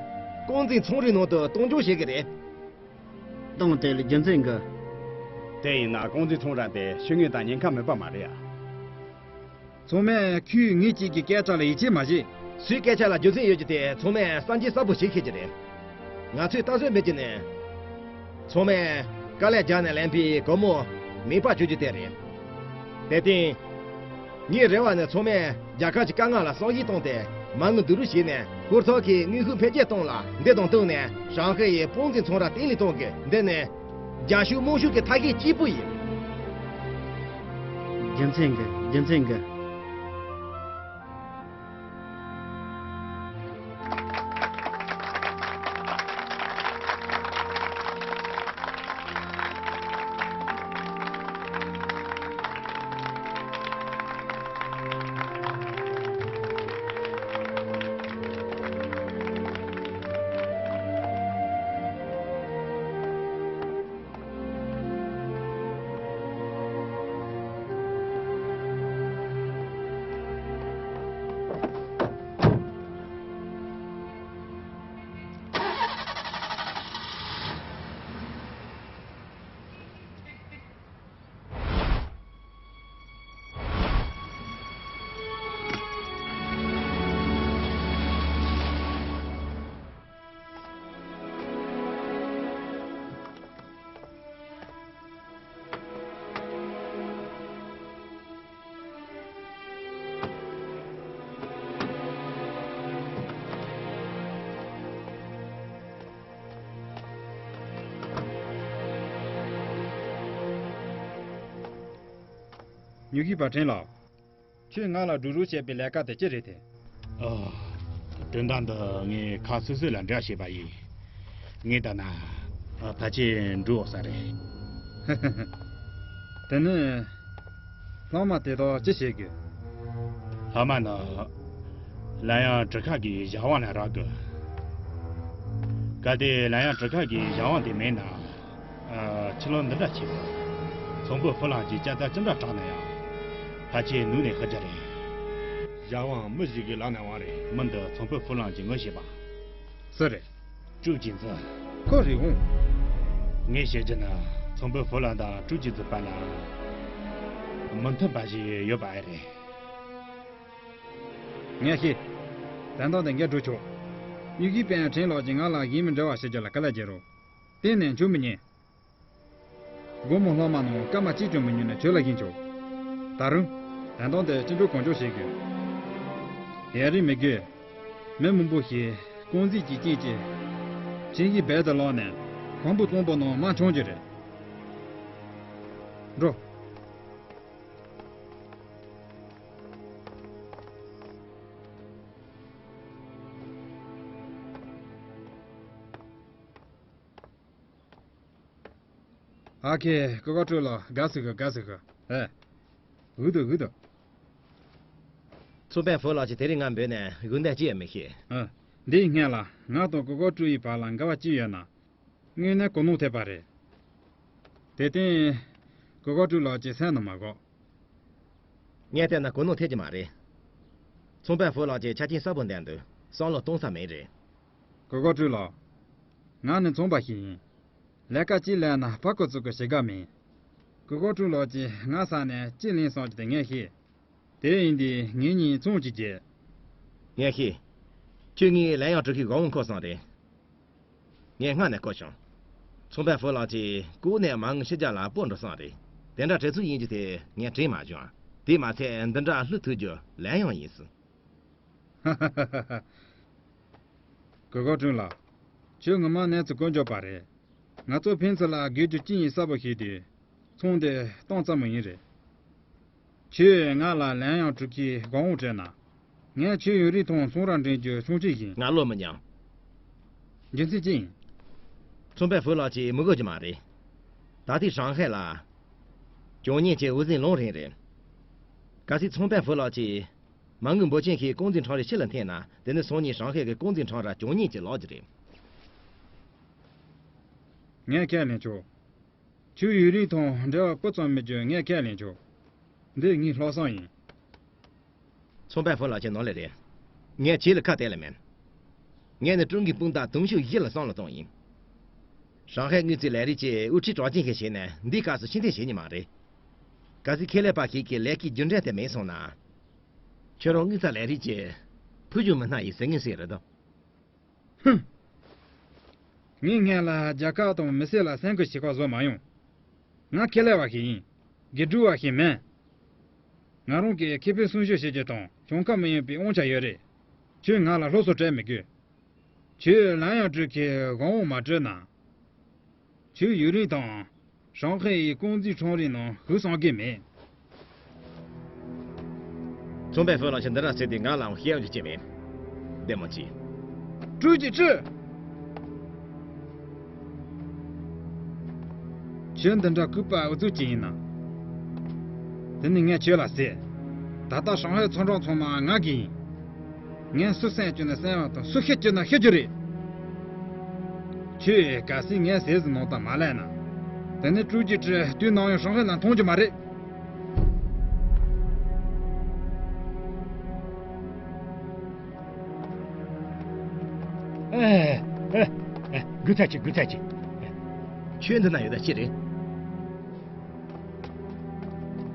སྤང་རྫས་ཚོང་རའི་ནང་དུ་གཏོང་རྒྱུ་བྱེད་ཀྱི་རེད། གཏོང་དེ་ལ་རྒྱུ་མཚན་གི། དེ་ཡིན་ན་སྤང་རྫས་ཚོང་ར་དེ་ཤི་དངོས་དང་ཉེན་ཁ་མེད་པ་མ་རེད་ཡ། ཚང་མས་ཁོས་ངེད་ཅག་གི་སྐད་ཆ་ལ་ཡིད་ཆེས་མ་བྱེད། སུའི་སྐད་ཆ་ལ་རྒྱུ་མཚན་ཡོད་ཀྱི་དེ་ཚང་མས་བསམ་འཆར་གསལ་པོ་ཞིག་འཁྱེར་གྱི་རེད། ང་ཚོས་ལྟ་ཚོད་མེད་ཀྱི་ནས། ཚང་མས་དཀའ་ལས་རྒྱག་ནས་ལེན་པའི་སྒོར་མོ་མེད་པ་བཅོས་རྒྱུ་དེ་རེད། དེར་བརྟེན། ངའི་རེ་བ་ནི་ཚང་མས་རྒྱལ་ཁབ་ཀྱི་དཀའ་ངལ་ལ་བསམ་གཞིག་བཏང་སྟེ་མ་དངུལ་བསྡུ་རུབ་བྱས་ནས་ཧུར་ཐག་གིས་དངོས་ཤུགས་འཕེལ་རྒྱས་གཏོང་ལ། འདི་དང་བསྟུན་ནས་ཧྲང་ཧའེ་ཡི་སྤང་རྫས་ཚོང་ར་བརྟན་ལྷིང་གཏོང་དགོས། འདི་ནི་རྒྱ་ཤུགས་དམག་ཤུགས་ཀྱི་ཐབས་ཤེས་གཅིག་པུ་ཡིན། རྒྱུ་མཚན་གི། རྒྱུ་མཚན་གི། ཉུ་གི་བ་ཁྲེན་ལགས། ཁྱོད་ང་ལ་སྒྲུག་རོགས་བྱས་པའི་ལས་ཀ་དེ་ཅི་རེད་དེ། ཨ། དོན་དག་འདི་ངས་ཁ་སོ་སོ་ལ་འདྲི་བྱས་པ་ཡིན། ངས་ལྟ་ན། ཨ། ཕལ་ཆེར་འགྲོ་འོས་ས་རེད། དེ་ནས། ལྷག་མ་དེ་དག་ཅི་བྱེད་དགོས། ལྷག་མ་ནི། ལན་ཡང་གྲུ་ཁ་གི་བྱ་བ་ལ་རག་དགོས། གལ་ཏེ་ལན་ཡང་གྲུ་ཁ་གི་བྱ་བ་དེ་མེད་ན། ཨ། ཕྱི་ལོགས་འདི་འདྲ་བྱེད་དགོས། ཚོང་དཔོན་ཧྥུ་ལང་གིས་ཅ་ད་ཅི་འདྲ་དྲག་ན་ཡང་། ཕལ་ཆེར་ནུབ་ནས་ཤི་རྒྱུ་རེད། བྱ་བའང་མི་ཞིག་གི་ལག་ནས་བ་རེད། མི་འདི་ཚོང་དཔོན་ཧྥུ་ལང་གིས་ངོ་ཤེས་པ། སུ་རེད། ཀྲུའུ་ཅི་ཙི། ཁོ་རེད་འོང་། ངས་བཤད་རྒྱུ་ན་ཚོང་དཔོན་ཧྥུ་ལང་དང་ཀྲུའུ་ཅི་ཙི་བར་ལ་མི་མཐུན་པ་ཞིག་ཡོད་པ་ཨེ་རེད། ངས་ཤེས། དོན་དག་དེ་འགན་སྒྲུབ་ཆོག། ཉུ་གི་པན་ཁྲེན་ལགས་ཀྱིས་ང་ལ་ཡིན་མིན་འབྲེལ་བ་བྱེད་རྒྱུ་ལ་དཀའ་ལས་བརྒྱབ་རོགས། གཏན་ནས་འཇུ་མི་ཉན། སྒོར་མོ་ལྷག་མ་ནང་སྐར་མ་གཅིག་ཀྱང་མི་ཉུང་ནས་ཁྱོད་ལ་བྱིན་ཆོག། ད་རུང་། དོན་དག་དེ་ཅི་འགྲོ་གང་འགྲོ་བྱེད་དགོས། ཡ་རེད་མི་དགོས། མི་མང་པོ་ཞིག་རྐང་རྩེད་ཀྱི་རྐྱེན་གྱིས་ཆིན་གྱི་སྦལ་དུ་བརླགས་ནས་ཁང་པ་གཙང་པོ་ནང་མར་མཆོང་རྒྱུ་རེད། འགྲོ། ཨ་ཁེ། ཀུ་ཀོ་ཀྲུའུ་ལགས། དགའ་བསུ་ཞུ། དགའ་བསུ་ཞུ། ཨེ། འོ་དོ་འོ་དོ། ཚོང་དཔོན་ཧྥུ་ལགས་ཀྱིས་དེ་རིང་ང་འབོད་ནས་དགོངས་དོན་ཅི་ཡང་མི་ཤེས། ཨ། འདིའི་སྔོན་ལ་ང་དང་ཀུ་ཀོ་ཀྲུའུ་ཡི་བར་ལ་འགལ་བ་ཅི་ཡོད་ན། དངོས་གནས་གོ་ནོར་ཐེབས་པ་རེད། དེ་སྟེང་། ཀུ་ཀོ་ཀྲུའུ་ལགས་ཀྱིས་སེམས་ནང་མ་དགོས། ངས་བལྟས་ན་གོ་ནོར་ཐེབས་ཀྱི་མ་རེད། ཚོང་དཔོན་ཧྥུ་ལགས་ཀྱིས་ཆ་རྐྱེན་གསལ་པོ་འདེམས་འདུག། བསམ་བློ་གཏོང་ས་མེད་རེད། ཀུ་ཀོ་ཀྲུའུ་ལགས། ང་ནི་ཚོང་པ་ཞིག་ཡིན། ལས་ཀ་གཅིག་ལས་ན་ཕར་ཁུ་ཚུར་ཁུ་བྱེད་དགའ་མིན། ཀུ་ཀོ་ཀྲུའུ་ལགས་ཀྱིས་ང་ས་ནས་གཅིག་ལེན་སོང་ཅི་དེ་ངས་ཤེས། དེ་ཡིན་དུས་ངེད་གཉིས་ཚོང་གཅིག་བྱེད། ངས་ཤེས། ཁྱོད་ངའི་ལན་ཡང་གྲུ་ཁའི་སྒོ་མོ་འཁོར་སོང་རེད། ངས་སྔ་ནས་གོ་བྱུང་། ཚོང་དཔོན་ཧྥུ་ལགས་ཀྱིས་ཀོ་ནས་མ་དངུལ་ཕྱི་རྒྱལ་ལ་སྤོ་འགྲོ་སོང་རེད། དེ་འདྲ་བྲེལ་འཚུབ་ཡིན་རྒྱུ་དེ་ངས་དྲན་མ་བྱུང་། དེས་མ་ཚད་འདི་འདྲ་བླུག་ཐུབ་རྒྱུ་ལན་ཡང་ཡིན་སྲིད། ཀུ་ཀོ་ཀྲུའུ་ལགས། ཁྱོད་ངོ་མ་གནས་ཚུལ་དཀོན་མཆོག་པ་རེད། ང་ཚོ་ཕན་ཚུན་ལ་དགོས་རྒྱུ་ཅི་ཡིན་གསལ་པོ་ཤེས་དུས། ཚོང་དེ་གཏོང་ཙམ་མོ་ཡིན་རེད། ཁྱོས་ང་ལ་ལན་ཡང་གྲུ་ཁའི་སྒོ་མོ་སྤྲད་ན། ངས་ཁྱོད་ཡུན་རིང་ཐོག་ཚོང་ར་འདྲེན་རྒྱུ་ཆུང་ཆུང་ཡིན། ང་བློ་མི་འགྱང་། རྒྱུ་མཚན་ཅི་ཡིན། ཚོང་དཔོན་ཧྥུ་ལགས་ཀྱིས་མི་དགོས་རྒྱུ་མ་རེད། ད་ལྟའི་ཧྲང་ཧའེ་ལ། གྱོང་ཉེན་གྱི་འོད་ཟེར་ལོང་རིང་རེད། གལ་སྲིད་ཚོང་དཔོན་ཧྥུ་ལགས་ཀྱིས། མ་དངུལ་འབོར་ཆེན་ཞིག་ཀོང་ཙི་ཁྲོམ་རའི་ཕྱི་ལ་འཐེན་ན། དེ་ནི་སང་ཉིན་ཧྲང་ཧའེ་གི་ཀོང་ཙི་ཁྲོམ་ར་གྱོང་ཉེན་གྱིས་ལོག་རྒྱུ་རེད། ངས་ཁས་ལེན་ཆོག། ཁྱོད་ཡུན་རིང་ཐོག་འབྲེལ་བ་སྤུ་ཙམ་མེད་རྒྱུ་ངས་ཁས་ལེན་ཆོག། འདི་ངའི་ལྷག་བསམ་ཡིན། ཚོང་དཔོན་ཧྥུ་ལགས་ཀྱི་ནང་ལས་རེད། ངས་ཁྱེད་ལ་ཁ་གཏད་ལ་མེད། ངས་ནི་ཀྲུང་གི་དཔུང་རྟགས་དུང་ཕྱུར་བཞི་ལ་བསམ་བློ་བཏང་ཡིན། ཧྲང་ཧའེ་དངུལ་རྩིས་ལས་རིགས་ཀྱིས་དབུ་ཁྲིད་གྲགས་ཅན་ཞིག་བྱས་ནས་འདིའི་སྐབས་སུ་ཕྱིར་འཐེན་བྱེད་ཉན་མ་རེད། གལ་སྲིད་ཁེ་ལས་པ་ཞིག་གིས་ལས་ཀའི་རྒྱུ་འབྲས་དེ་མེད་སོང་ན། ཁྱོད་རང་དངུལ་རྩིས་ལས་རིགས་ཀྱི་ཕུལ་བྱུང་མི་སྣ་ཡི་ཟིན་ངེས་ཟིན་རེད་དོ། ཧུམ། ངས་སྔོན་ལ་རྒྱལ་ཁབ་དང་མི་སེར་ལ་སེམས་ཁུར་བྱེད་ཁ་བཟོ་མ་མྱོང་། ང་ཁེ་ལས་པ་ཞིག་ཡིན། དགེ་ཕྲུག་པ་ཞིག་མིན། ང་རང་གིས་ཁེ་ཕན་སྲུང་སྐྱོབ་བྱེད་རྒྱུ་དང་གྱོང་ཁ་མི་ཡོང་པའི་དབང་ཆ་ཡོད་རེད། ཁྱོད་ང་ལ་སློབ་གསོ་སྤྲད་མི་དགོས། ཁྱོད་ལན་ཡང་སྤྲོད་མཁན་དབང་བོ་མ་སྤྲོད་ན། ཁྱོད་ཡུན་རིང་ཐོག་ཧྲང་ཧའེ་ཡི་ཀོང་ཙི་ཁྲོམ་རའི་ནང་ཞུགས་སོང་གི་མེད། ཚོང་དཔོན་ཧྥུ་ལགས་ཀྱིས་འདི་འདྲ་ཟེར་དུས་ང་ལའང་བཤད་རྒྱུ་ཅི་མེད། བདེ་མོ་བྱོས། ཀྲུའུ་ཅི་ཀྲི། ཁྱོད་འདི་འདྲ་ལྐུགས་པ་འུ་ཚུགས་ཅིག་ཡིན་ན། དེ་ནི་ངས་ཁྱོད་ལ་ཟེར། ད་ལྟ་ཧྲང་ཧའེ་ཚོང་ར་ཚང་མ་ང་གི་ཡིན། ངས་སུ་གསན་བཅུག་ན་གསན་པ་དང་སུ་ཤི་བཅུག་ན་ཤི་རྒྱུ་རེད། ཁྱོས་གལ་སྲིད་ངས་ཟས་ཟིན་ནང་དང་མ་ལས་ན། དེ་ནི་ཀྲུའུ་ཅི་ཀྲི་དུས་ནམ་ཡང་ཧྲང་ཧའེ་ལ་མཐོང་རྒྱུ་མ་རེད། ཨེ། ཨེ། ཨེ། སྒུག་ཚར་གྱིས། སྒུག་ཚར་གྱིས། ཁྱོད་འདི་ན་ཡོད་ད་ཅི་རེད།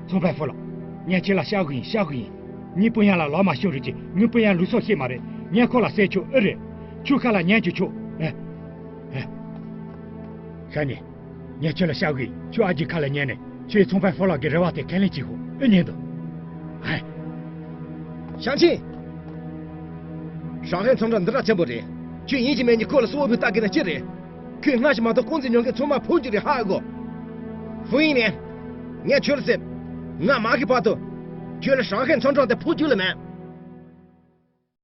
ཚོང་དཔོན་ཧྥུ་ལགས། ངས་ཁྱེད་ལ་བཤད་གི་ཡིན། བཤད་གི་ཡིན། ངའི་སྤུན་ཡ་ལ་ལག་མ་ཤོར་རེད་ཅེས། ངའི་སྤུན་ཡ་ལུགས་སྲོལ་ཤེས་མ་རེད། ངས་ཁོ་ལ་ཟེར་ཆོག་ཨེ་རེད། ཁྱོད་ཁ་ལ་ཉན་རྒྱུ་ཆོག་ཨེ། ཨེ། ཤ་ཉེ། ངས་ཁྱོད་ལ་བཤད་གི་ཡིན། ཁྱོད་ཨ་ཅེའི་ཁ་ལ་ཉན་ནས་ཁྱོད་ཚོང་དཔོན་ཧྥུ་ལགས་ཀྱི་རེ་བ་དེ་ཁས་ལེན་བྱེད་ཤོག་ཨེ། ཉན་དོ། ཨེ། ཞང་ཆེན། ཧྲང་ཧའེ་ཚོང་ར་འདི་འདྲ་ཆེན་པོ་རེད། ཁྱོད་ཡིན་གཅིག་མིན་གཅིག་ཁོ་ལ་གསོལ་བ་ཕུལ་ལྟ་གི་ན་ཅི་རེད། ཁོས་སྔ་ཕྱི་མ་གཏོགས་ཀོང་ཙི་ཉོ་མཁན་ཚང་མ་ཕུང་རྒྱུ་རེད། ཧ་གོ། ཧྥུ་ཡིན་ནས། ངས་ཁྱོད་ལ་ཟེར། ང་མ་གི་བར་དུ་ཁྱོད་ལ་ཧྲང་ཧའེ་མཚོ་འགྲམ་དེ་འཕུར་རྒྱུ་ལ་མེད།